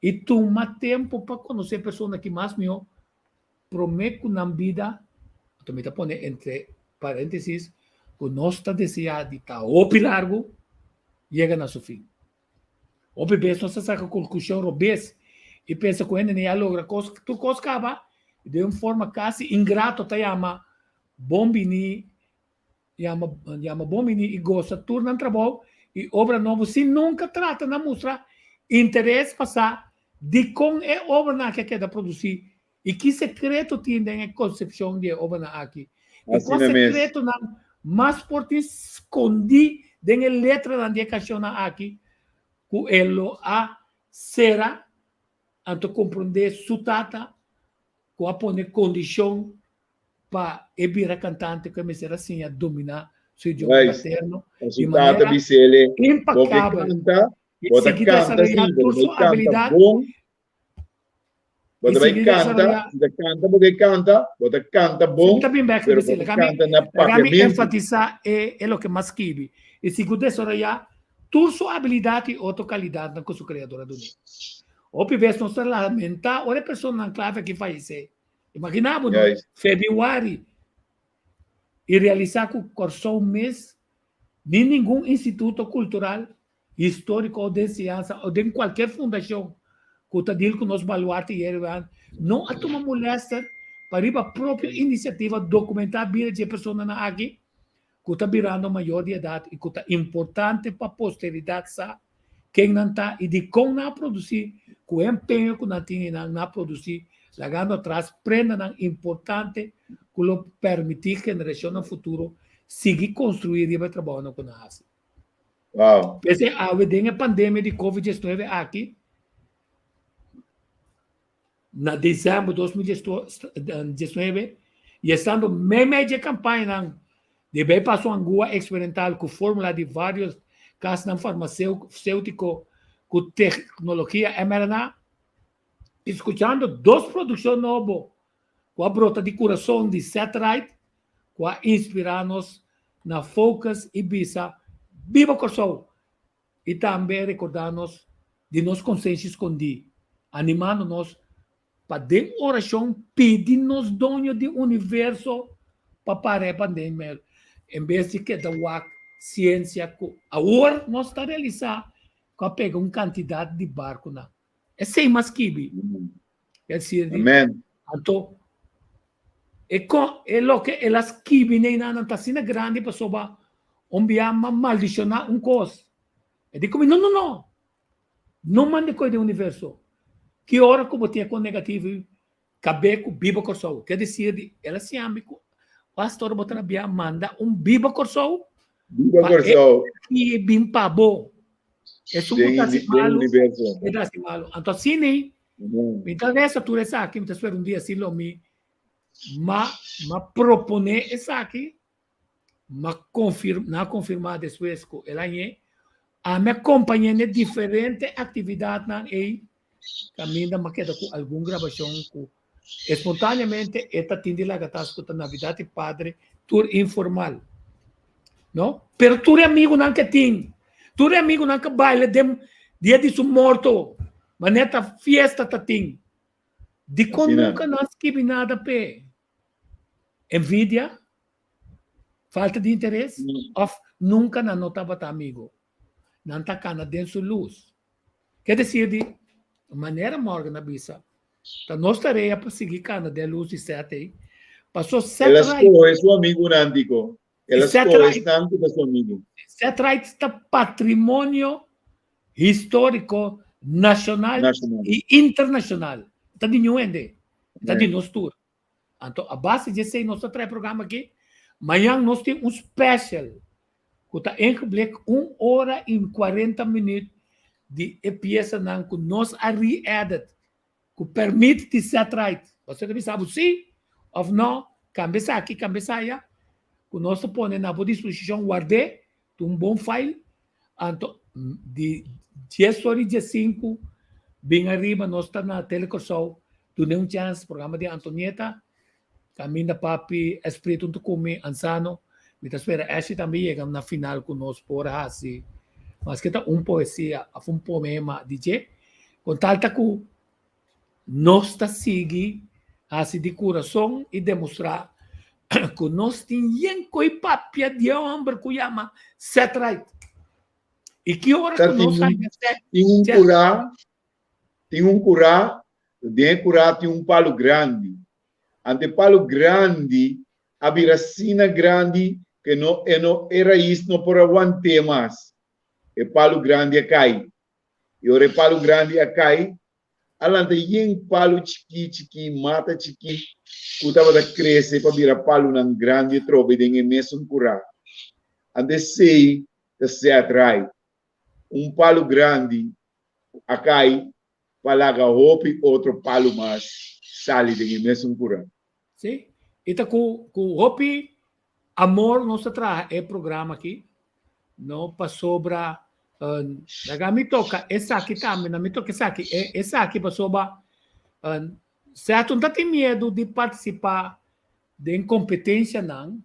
i tuma tempu pa konosé persona ki mas mihó promé ku nan bida, anto mi ta pone entre paréntesis, ku nos ta deseá di ta hopi largu, yega na su fin. Hopi bes nos ta saka konklushon robes i pensa ku hende a logra kos, tur kos kaba, i den un forma kasi ingrato ta yama bon bini Yama yama bon bini i gosa tur nan trabou i obra nobo sin nunka trata na mustra interes pa sa dikon e obranan aki a keda produsí i ki sekreto tin den e konsepshon di e obranan aki i kua sekretonan mas por tin skondí den e letranan di e kanshonnan aki ku e lo a sera anto komprondé su tata ku a pone kondishon pa e bira kantante ku e mester a siña dominá su idioma materno di manera impakabel i sigui desaroyá tur su abilidat i sigui desaroyá Ta bin bek riba esei. Laga mi enfatisá e loke mas skibi i sigui desaroyá tur su abilidat i otro kalidatnan ku su Kreador a dun'é. Hopi bes nos ta lamentá ora e personanan klave aki fayesé. Imaginá bo no, febrüari i realisá ku Kòrsou mes ni ningun instituto kultural, históriko o den siansa o den kualker fundashon ku ta dil ku nos baluarte i héroenan no a tuma molèster pa riba propio inisiativa dokumentá bida dje personanan aki ku ta birando mayor di edat i ku ta importante pa posteridat sa ken nan ta i dikon nan a produsí ku e empeño ku nan tin i nan a produsí lagando atras prendanan importante ku lo permití generashonnan futuro sigui konstruí riba e trabounan ku nan hasi. Wow. P'esei awe den e pandemia di Covid diesnuebe aki, na desèmber 2019 i estando meimei dje kampañanan di bai pasa un angua eksperimental ku fórmula di vários kasnan farmaséutiko ku teknologia mRNA i skuchando dos produkshon nobo ku a brota di kurason di Seth Wright ku a inspirá nos na focus i bisa Biba Kòrsou! I tambe rekordá nos di nos konsenshi skondí, animando nos pa den orashon pidi nos Doño di universo pa para e pandemia en bes di keda wak siensia ku awor nos ta realisá ku a pega un kantidat di barkunan. Esei mas skibi. Es decir, di, Amen. anto e ko e loke el a skibi neinan ta asina grandi pasobra un bia m'a maldishoná un kos. E di ku mi, no, no, no. No manda koi den universo. Ki ora ku bo tin e kon negativo kab'é ku Biba Kòrsou. Ke desir di el a siña mi ku asta ora bo ta rabia manda un Biba Kòrsou Biba pa e Kòrsou. energia bin pa bo. Esun ku Den ta hasi den malu, universo. e ta hasi malu. Anto asina ei, Amen. mi ta resa tur esaki, mi ta spera un dia si lo mi ma ma proponé esaki, ma konfir nan a konfirmá despues ku el a ñe. Ami a kompañ'é n'e diferente aktividatnan ei Kaminda m'a keda ku algun grabashon ku espontaneamente e ta tin di laga tas ku ta Navidat i Padre tur informal. No? Pero tur e amigunan ke tin, tur e amigunan ke baila den dia di su morto, manera ta fiesta ta tin. Dikon Asina. nunka nan skibi nada p'e? Envidia? Falta di interes? Òf nunka nan no tabata amigo? Nan ta kana den su lus. Ke desir di manera Morgan a bisa, ta nos tarea pa sigui kana den lus di Seth ei, paso Seth El a Wright, skohe su amigunan, diko. El a Seth skohe Wright, esnan ku ta su amigu. Seth Wright ta patrimonio históriko nashonal Nashonal. i internashonal. Ta di niun hende, ta di Amén. nos tur. Anto a base di esei nos ta trae programa aki. Mañan nos tin un special ku ta ingeblik un ora i 40 minuut di e piesanan ku nos a re-edit ku permit di Seth Wright. Boso ta bisa bo si of no, kambia esaki, kambia esaya, ku nos ta pone na bo disposishon, ward'é, ta un bon file. Anto di dies ora i diesinku bin ariba nos ta na Tele Kòrsou dun'é un chèns, programa di Antonieta, kaminda papi Esprit huntu ku mi, Ansano, mi ta spera Ashley tambe yega na final ku nos por hasi maske ta un poesia òf un poema di dje, kon tal ta ku nos ta sigui hasi di kurason i demostrá ku nos tin yen koi papia di e hòmber ku yama Seth Wright. I ki ora Sa ku nos tin un, haña Seth, tin un Seth kurá, tin un kurá, den e kurá tin un palu grandi. Anto e palu grandi a bira asina grandi ku e no, e no, e rais no por a want'é mas. E palu grandi a kai. I ora e palu grandi a kai, a lanta yen palu chikí chikí, mata chikí, ku tabata krese pa bira palunan grandi atrobe den e mesun kurá. Anto esei ta Seth Wright. Un palu grandi a kai pa laga hopi otro palu mas sali den e mesun kurá. Sí, i ta ku ku hopi amor nos ta traha e programa aki, no pasobra laga mi toka esaki tambe, na mi toka esaki, e esaki pasobra Seth no ta tin miedu di partisipá den kompetensianan,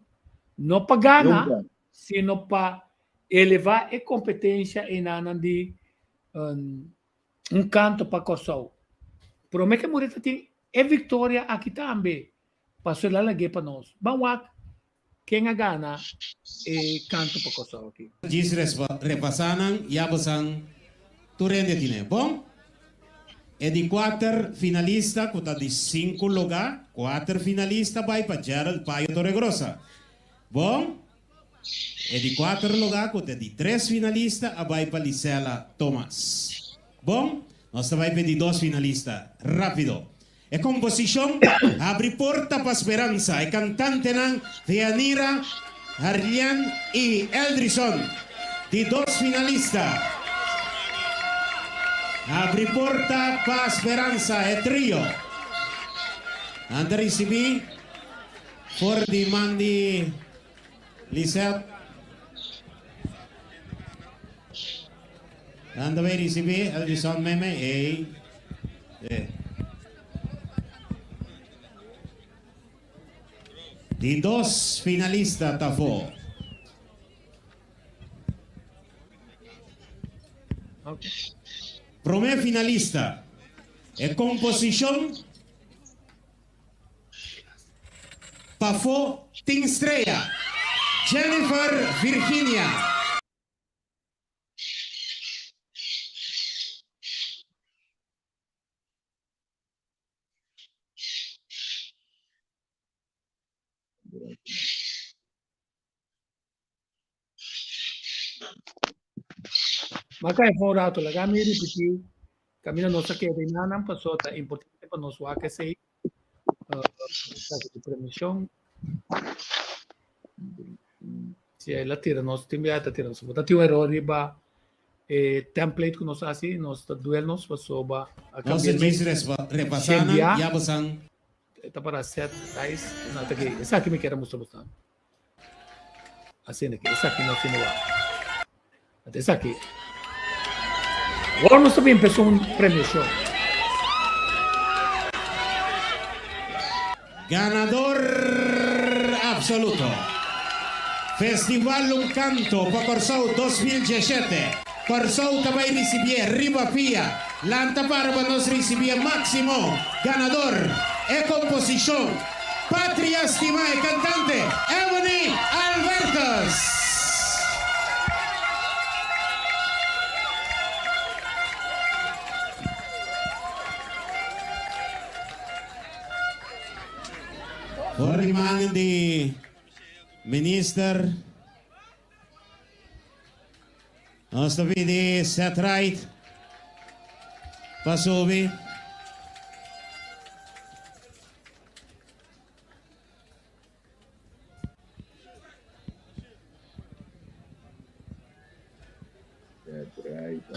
no pa gana, Nunka. sino pa elevá e kompetensia enanan di un kanto pa Kòrsou. Promé ke muri ta tin e viktoria aki tambe, paso el a lag'é pa nos. Ban wak ken a gana e kanto pa Kòrsou aki. Djis repasá nan ya bosan tur hende tine. Bon, e di kuater finalista ku ta di sinku lugá, kuater finalista bai pa Gerald Payo Torregrosa. Bon, e di kuater lugá ku ta di tres finalista a bai pa Lisela Thomas. Bon, nos ta bai pa e di dos finalista rápido. E komposishon Habri Porta pa Speransa, e kantantenan Veanira, Harlian i Eldrison, di dos finalista. Habri Porta pa Speransa, e trio. Nan ta risibí. For di man di Lisette. Nan ta bay ricibi Eldison meme ey. Eh. Di dos finalista ta fo. Prome finalista. E composicion. Pafó tin strea, Jennifer Virginia. Ma kai for un rato, laga mi ripití kaminda nos a keda i nan paso ta importante pa nos wak esei. Esaki di premiacion. Si el a tira nos, tin bia ta tira nos. Bo ta tin un error riba e template ku nos hasi, nos ta duel nos pasobra a Nos kambia ta djis repasá nan, ya bosan. Ta para set tais, no ta ke, esaki mi kier a mustra bosan. Asina ke, esaki nos tin wak. Anto esaki, awor nos ta bin p'esun premiacion. Ganador absoluto Festival Un Canto pa Kòrsou 2017. Kòrsou ta bai risibié riba pia. Lanta para pa nos risibié máksimo ganador e komposishon Patria Stimá e kantante Ebony Albertus. For di man di Minister nos ta pidi Seth Wright pa subi. Seth Wright.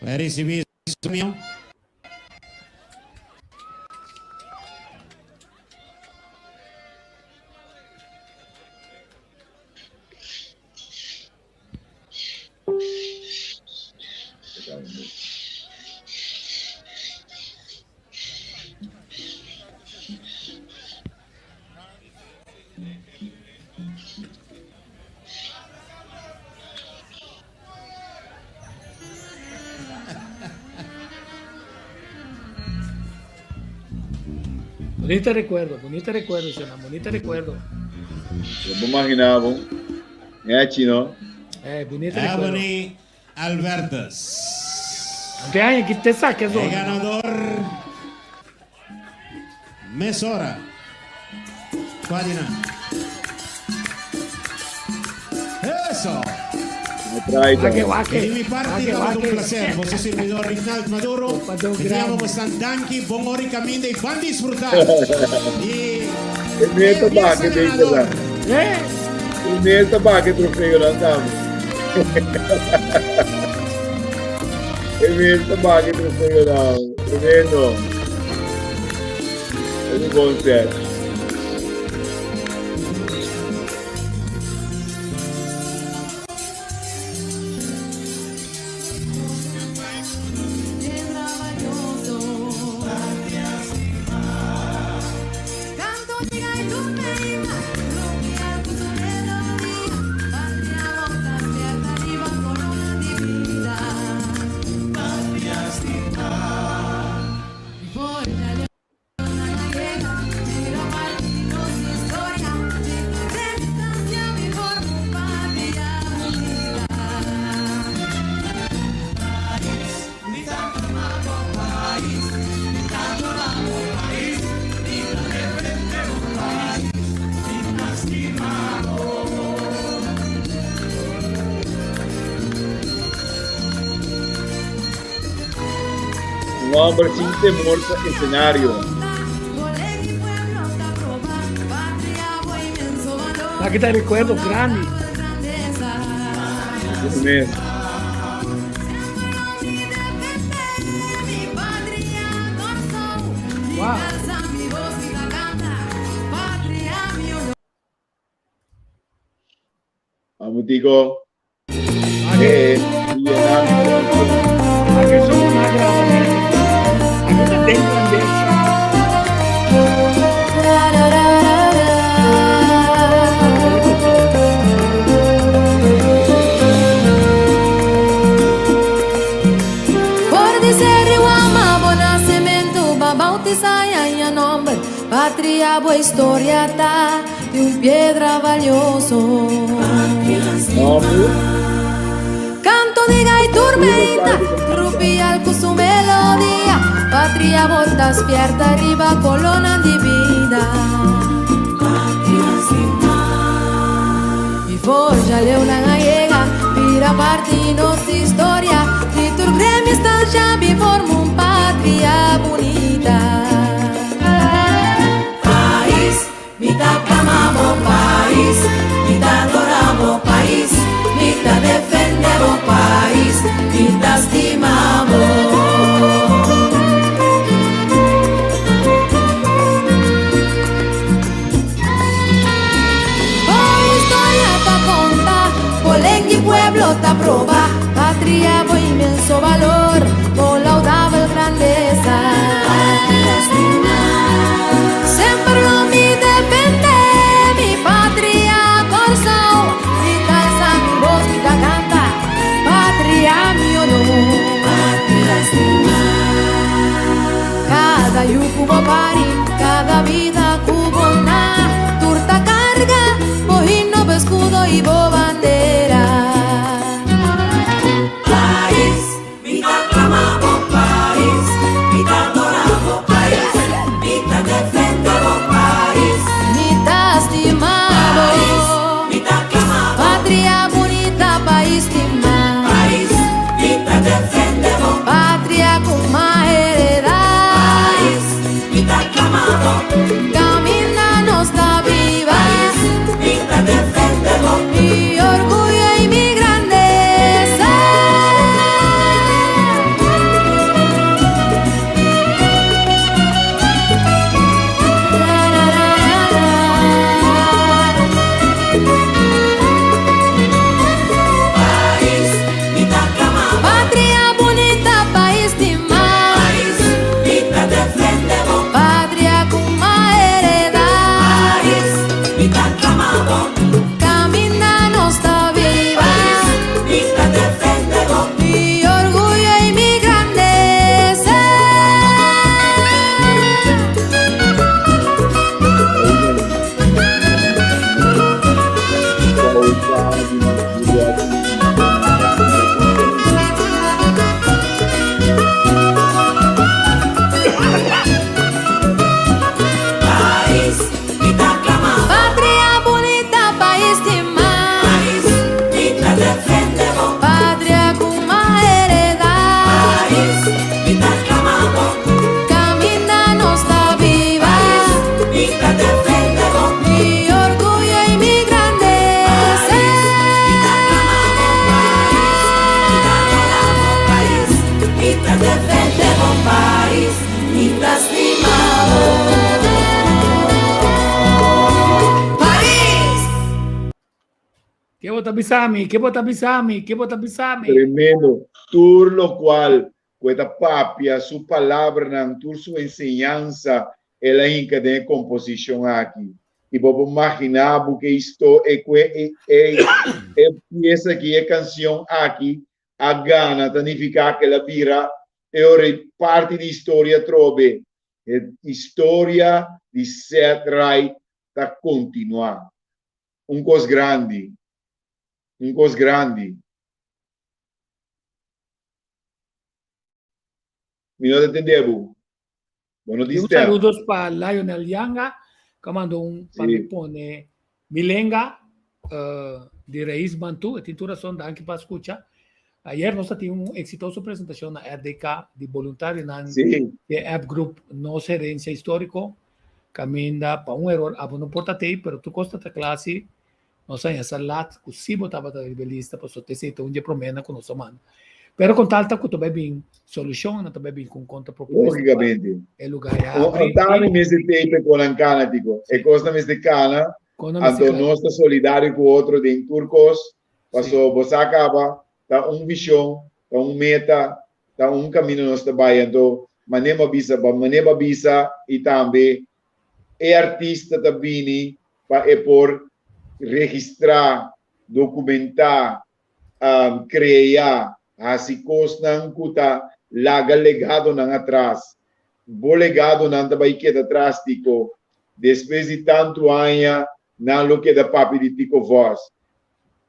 Pa ricibi su premio. Bonita recuerdo, bonita recuerdo, Shona, bonita recuerdo. Yo me imaginaba, eh, chino. Bonita recuerdo. Ebony Albertus. Ante aña que te saque El ganador mesora. Cuadina. Eso. Di mi parti tabata un placer. Boso servidor Rignald Maduro. Mi ta yama bosnan danki, bon ora y caminda y ban disfruta. Y E pieza ganador. E mes ta baka e trofeonan tambe. E mes ta baka e trofeonan. Tremendo. Es un bon set. Un homber sin temor pa escenario. Aki ta recuerdo grandi. Así mes. Wow. Amo digo. Eh, Aki son una grabamento. Aki ta den grandeza. Por di ser Riwama bo nasementu ba bautisa ya nomber Patria bo historia ta di un piedra valioso. Canto di gai turmeita, trupial cu su melodia Patria bo ta spierta riba colonan di bida. Patria sin mar. Y forja leonan a yega, bira parti. di nos historia Di tur gremio estancia bin forma un patria bunita. Pais, mi ta clama bo pais, mi ta adora bo pais, mi ta defende bo pais, mi ta stima bo. Bo historia ta conta, bo lengua y pueblo ta proba, Patria bo inmenso valor, bo laudabel grandeza. Patria stima. Semper lo mi defende, mi patria Corsou, mi ta alza mi voz, mi ta canta, Patria mi honor. Patria stima. Cada yu cu bo pari, cada bida cu bo na, tur ta carga bo himno, bo escudo y bo bandera. Pais, mi ta clama bo pais, mi ta adora bo pais, mi ta defende bo pais, mi ta stima bo pais, mi ta clama bo patria bunita, pais stima, pais, mi ta defende bo patria cu m'a hereda, pais, mi ta clama bo caminda nos ta biba, pais, mi ta defende bo mi orguyo y mi grandeza. Pais, mi ta clama bo. Patria bunita, pais stima. Pais, mi ta defende bo. Patria cu m'a hereda. Pais, mi ta clama bo. Caminda nos ta biba. Pais, mi ta defende bo. Mi orguyo y mi grandeza. Pais, mi ta clama bo. Patria bunita, pais stima. Pais, mi ta defende bo. Patria cu m'a hereda. Pais, mi ta clama bo. Caminda nos ta biba. Pais, mi ta defende bo. Mi orguyo y mi grandeza. Pais, mi ta clama bo. Pais, mi ta adora bo. Pais, mi ta defende bo. Pais, mi ta stima bo. Pais! Ke bo ta bisa mi? Ke bo ta bisa mi? Ke bo ta bisa mi? Tremendo. Tur locual cu e ta papia, su palabranan, tur su enseñansa, el a hinca den e composicion aki. Y bo por magina bo ke histo e cu e e e pieza aki, e cancion aki a gana, ta nifica cu el a bira e ora ei parti di historia atrobe. E historia di Ced Ride ta continua. Un cos grandi. Un cos grandi. Mi no ta tende bo. Bo no tin Un stem. saludos pa Lionel Yanga, que mandó un pa mi pone Milenga eh, di Raiz Bantu. E tin tur razón, danki pa escucha. Ayer nos tin un exitoso presentacion na RDK di voluntarionan di app group Nos Herencia Histórico. Caminda pa un error abo no por ta tei, pero tur cos ta ta cla si nos a haña sa lat cu si bo tabata riba e lista pasobra esey ta un di e promenan cu nos a manda. Pero con tal ta cu ta bay bin solucion, nan ta bay bin cu un contrapropuesta pa Logicamente. e lugar e O habri tami y mester tei pa e conan cana, Tico. E cosnan mester cana, Con nan mester anto cana. nos ta solidario cu otro den tur cos, pasobra bo sa caba ta un vision, ta un meta, ta un camino nos ta bay. Anto mane bo a bisa, ba mane bo a bisa y tambe e artista ta bini pa e por registrá, dokumentá, krea, hasi kosnan ku ta laga legadonan atras. Bo legadonan ta bai keda atras, Tico. Despues di tantu aña nan lo keda papia di Tico Vos.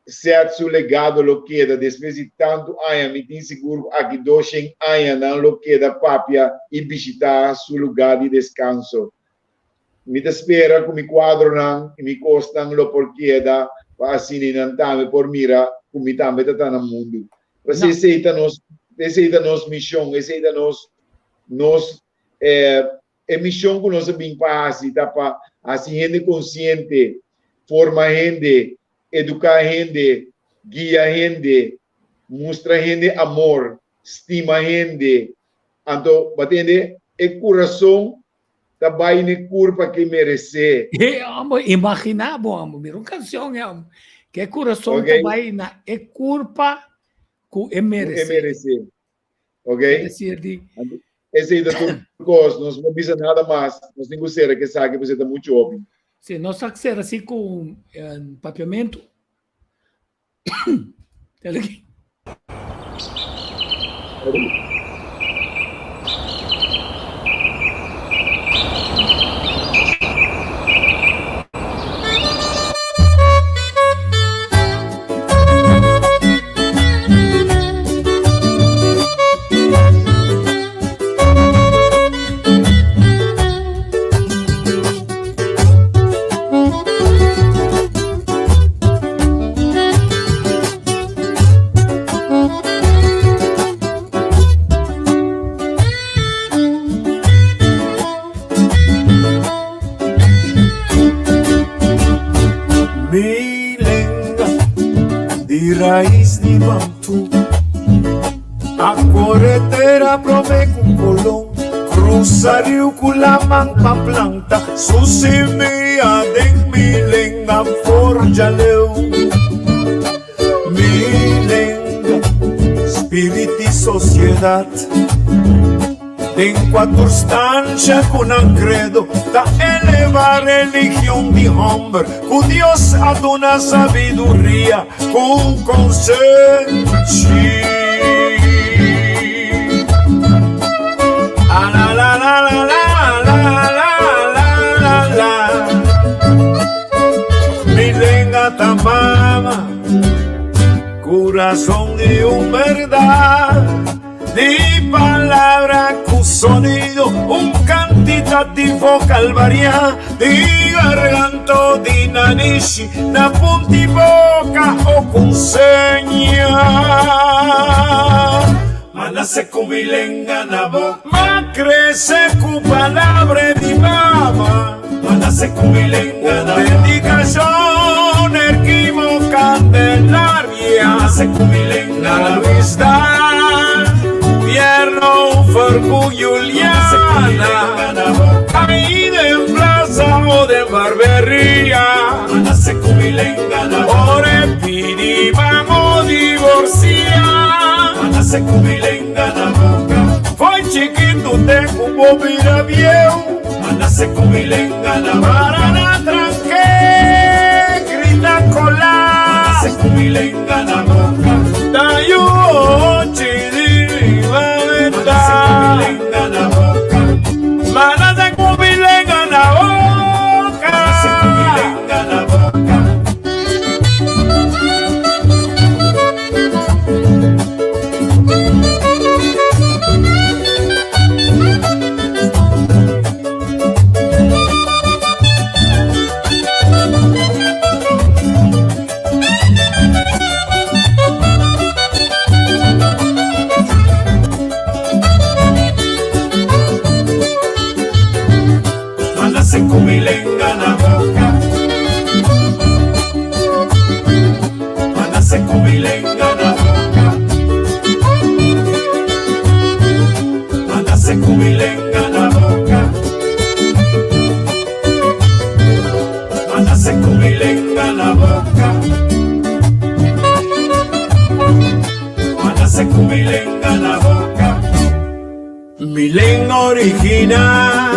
Seth su legado lo keda despues di tantu aña, mi tin sigur ku aki doshen aña nan lo keda papia i bishitá su lugá di deskanso. Mi ta spera ku mi kuadronan i mi kosnan lo por keda pa asina i nan tambe por mira ku mi tambe ta ta na mundu. Pues esei ta nos, esei ta nos mishon, esei ta nos, nos eh, e mishon ku nos a bin pa hasi ta pa hasi hende konsiente, forma hende, eduká hende, guia hende, mustra hende amor, stima hende. Anto, bo a tende, e kurason ta bai n'e kurpa ke meresé. E homber, imaginá bo homber, mira un kanshon e homber, ke e kurason ta bai na e kurpa ku e meresé. Ku e meresé. Ok? Es decir di. Esei ta tur kos, nos no bisa nada mas, nos tin ku sera ke esaki pasobra ta muchu hopi. Si, nos ta sera si ku papiamentu. Tele aki. Mi lenga di rais di Bantu A kore tera prome ku Kolon Krusa riu ku laman pa planta Su simia den mi lenga forja leu Mi lenga, spirit di sosiedat Den kua tur stansha ku nan kredo ta eleva religion di hòmber ku Dios a duna sabiduria ku konsenshi. Mi lenga ta mama, kurason di un bèrdat. Di palabra ku sonido, un kantitativo kalvariá di garganto di nanishi na punti boka o ku seña. Ma nase ku mi lenga na boka. Ma krese ku palabra di mama. Ma nase ku mi lenga na boka. Dedikashon Erquimo Candelaria. Ma nase ku mi lenga na boka. Luis Dan Pierno Fercu Juliana. Ahí den plaza o den barberia. Ma nase ku mi lenga na boka. Ora e pidi ban o divorcia. Ma nase ku mi lenga na boka. Foi chikitu te ku bo bira bieu. Ma nase ku mi lenga na boka. Para na tranke grita kola. Ma nase ku mi lenga na boka. Ta yu ochi di mi mameta. Ma nase ku mi lenga na boka. Ma nase ku mi lenga na boka. Ma nase ku mi lenga na boka. Ma nase ku mi lenga na boka. Ma nase ku mi lenga na boka. Ma nase ku mi lenga na boka. Ma nase ku mi lenga na boka. Ma nase ku mi lenga na boka. Mi lenga original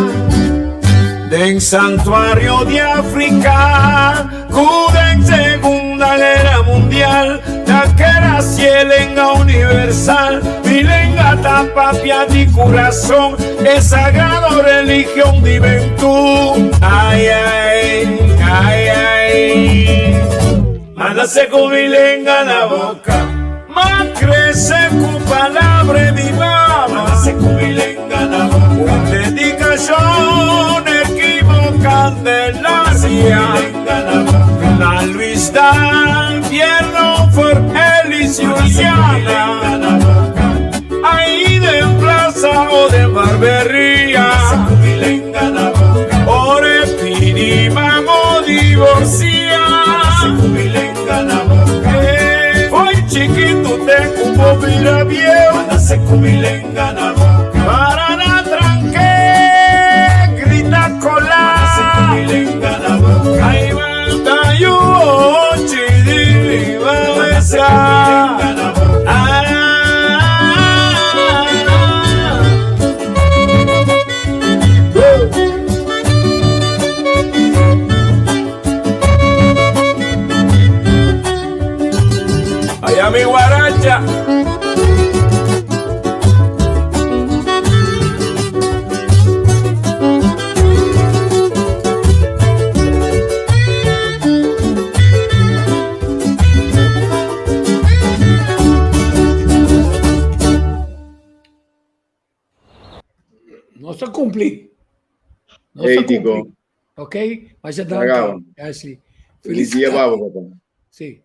den santuario di Africa ku den Segunda Guera Mundial ta keda si e lenga universal. Mi lenga ta papia di kurason e sagrado religion di Bentú. Ai ai, ai ai. Ma nase ku mi lenga na boka. Ma krese ku palabra di mama. Ma nase ku mi lenga na boka. Un dedikashon Erquimo Candelaria. Na Luis Dan, Pierno for Elis Juliana. bieu. Para na tranke, grita kola. Ai mata yu ochi di besa. Allá mi guaracha. Nos a cumpli. Nos Hey, a Tico. cumpli. Ok? Masha Legal. danki, Ashley. Feliz dia, babo, papá. Sí.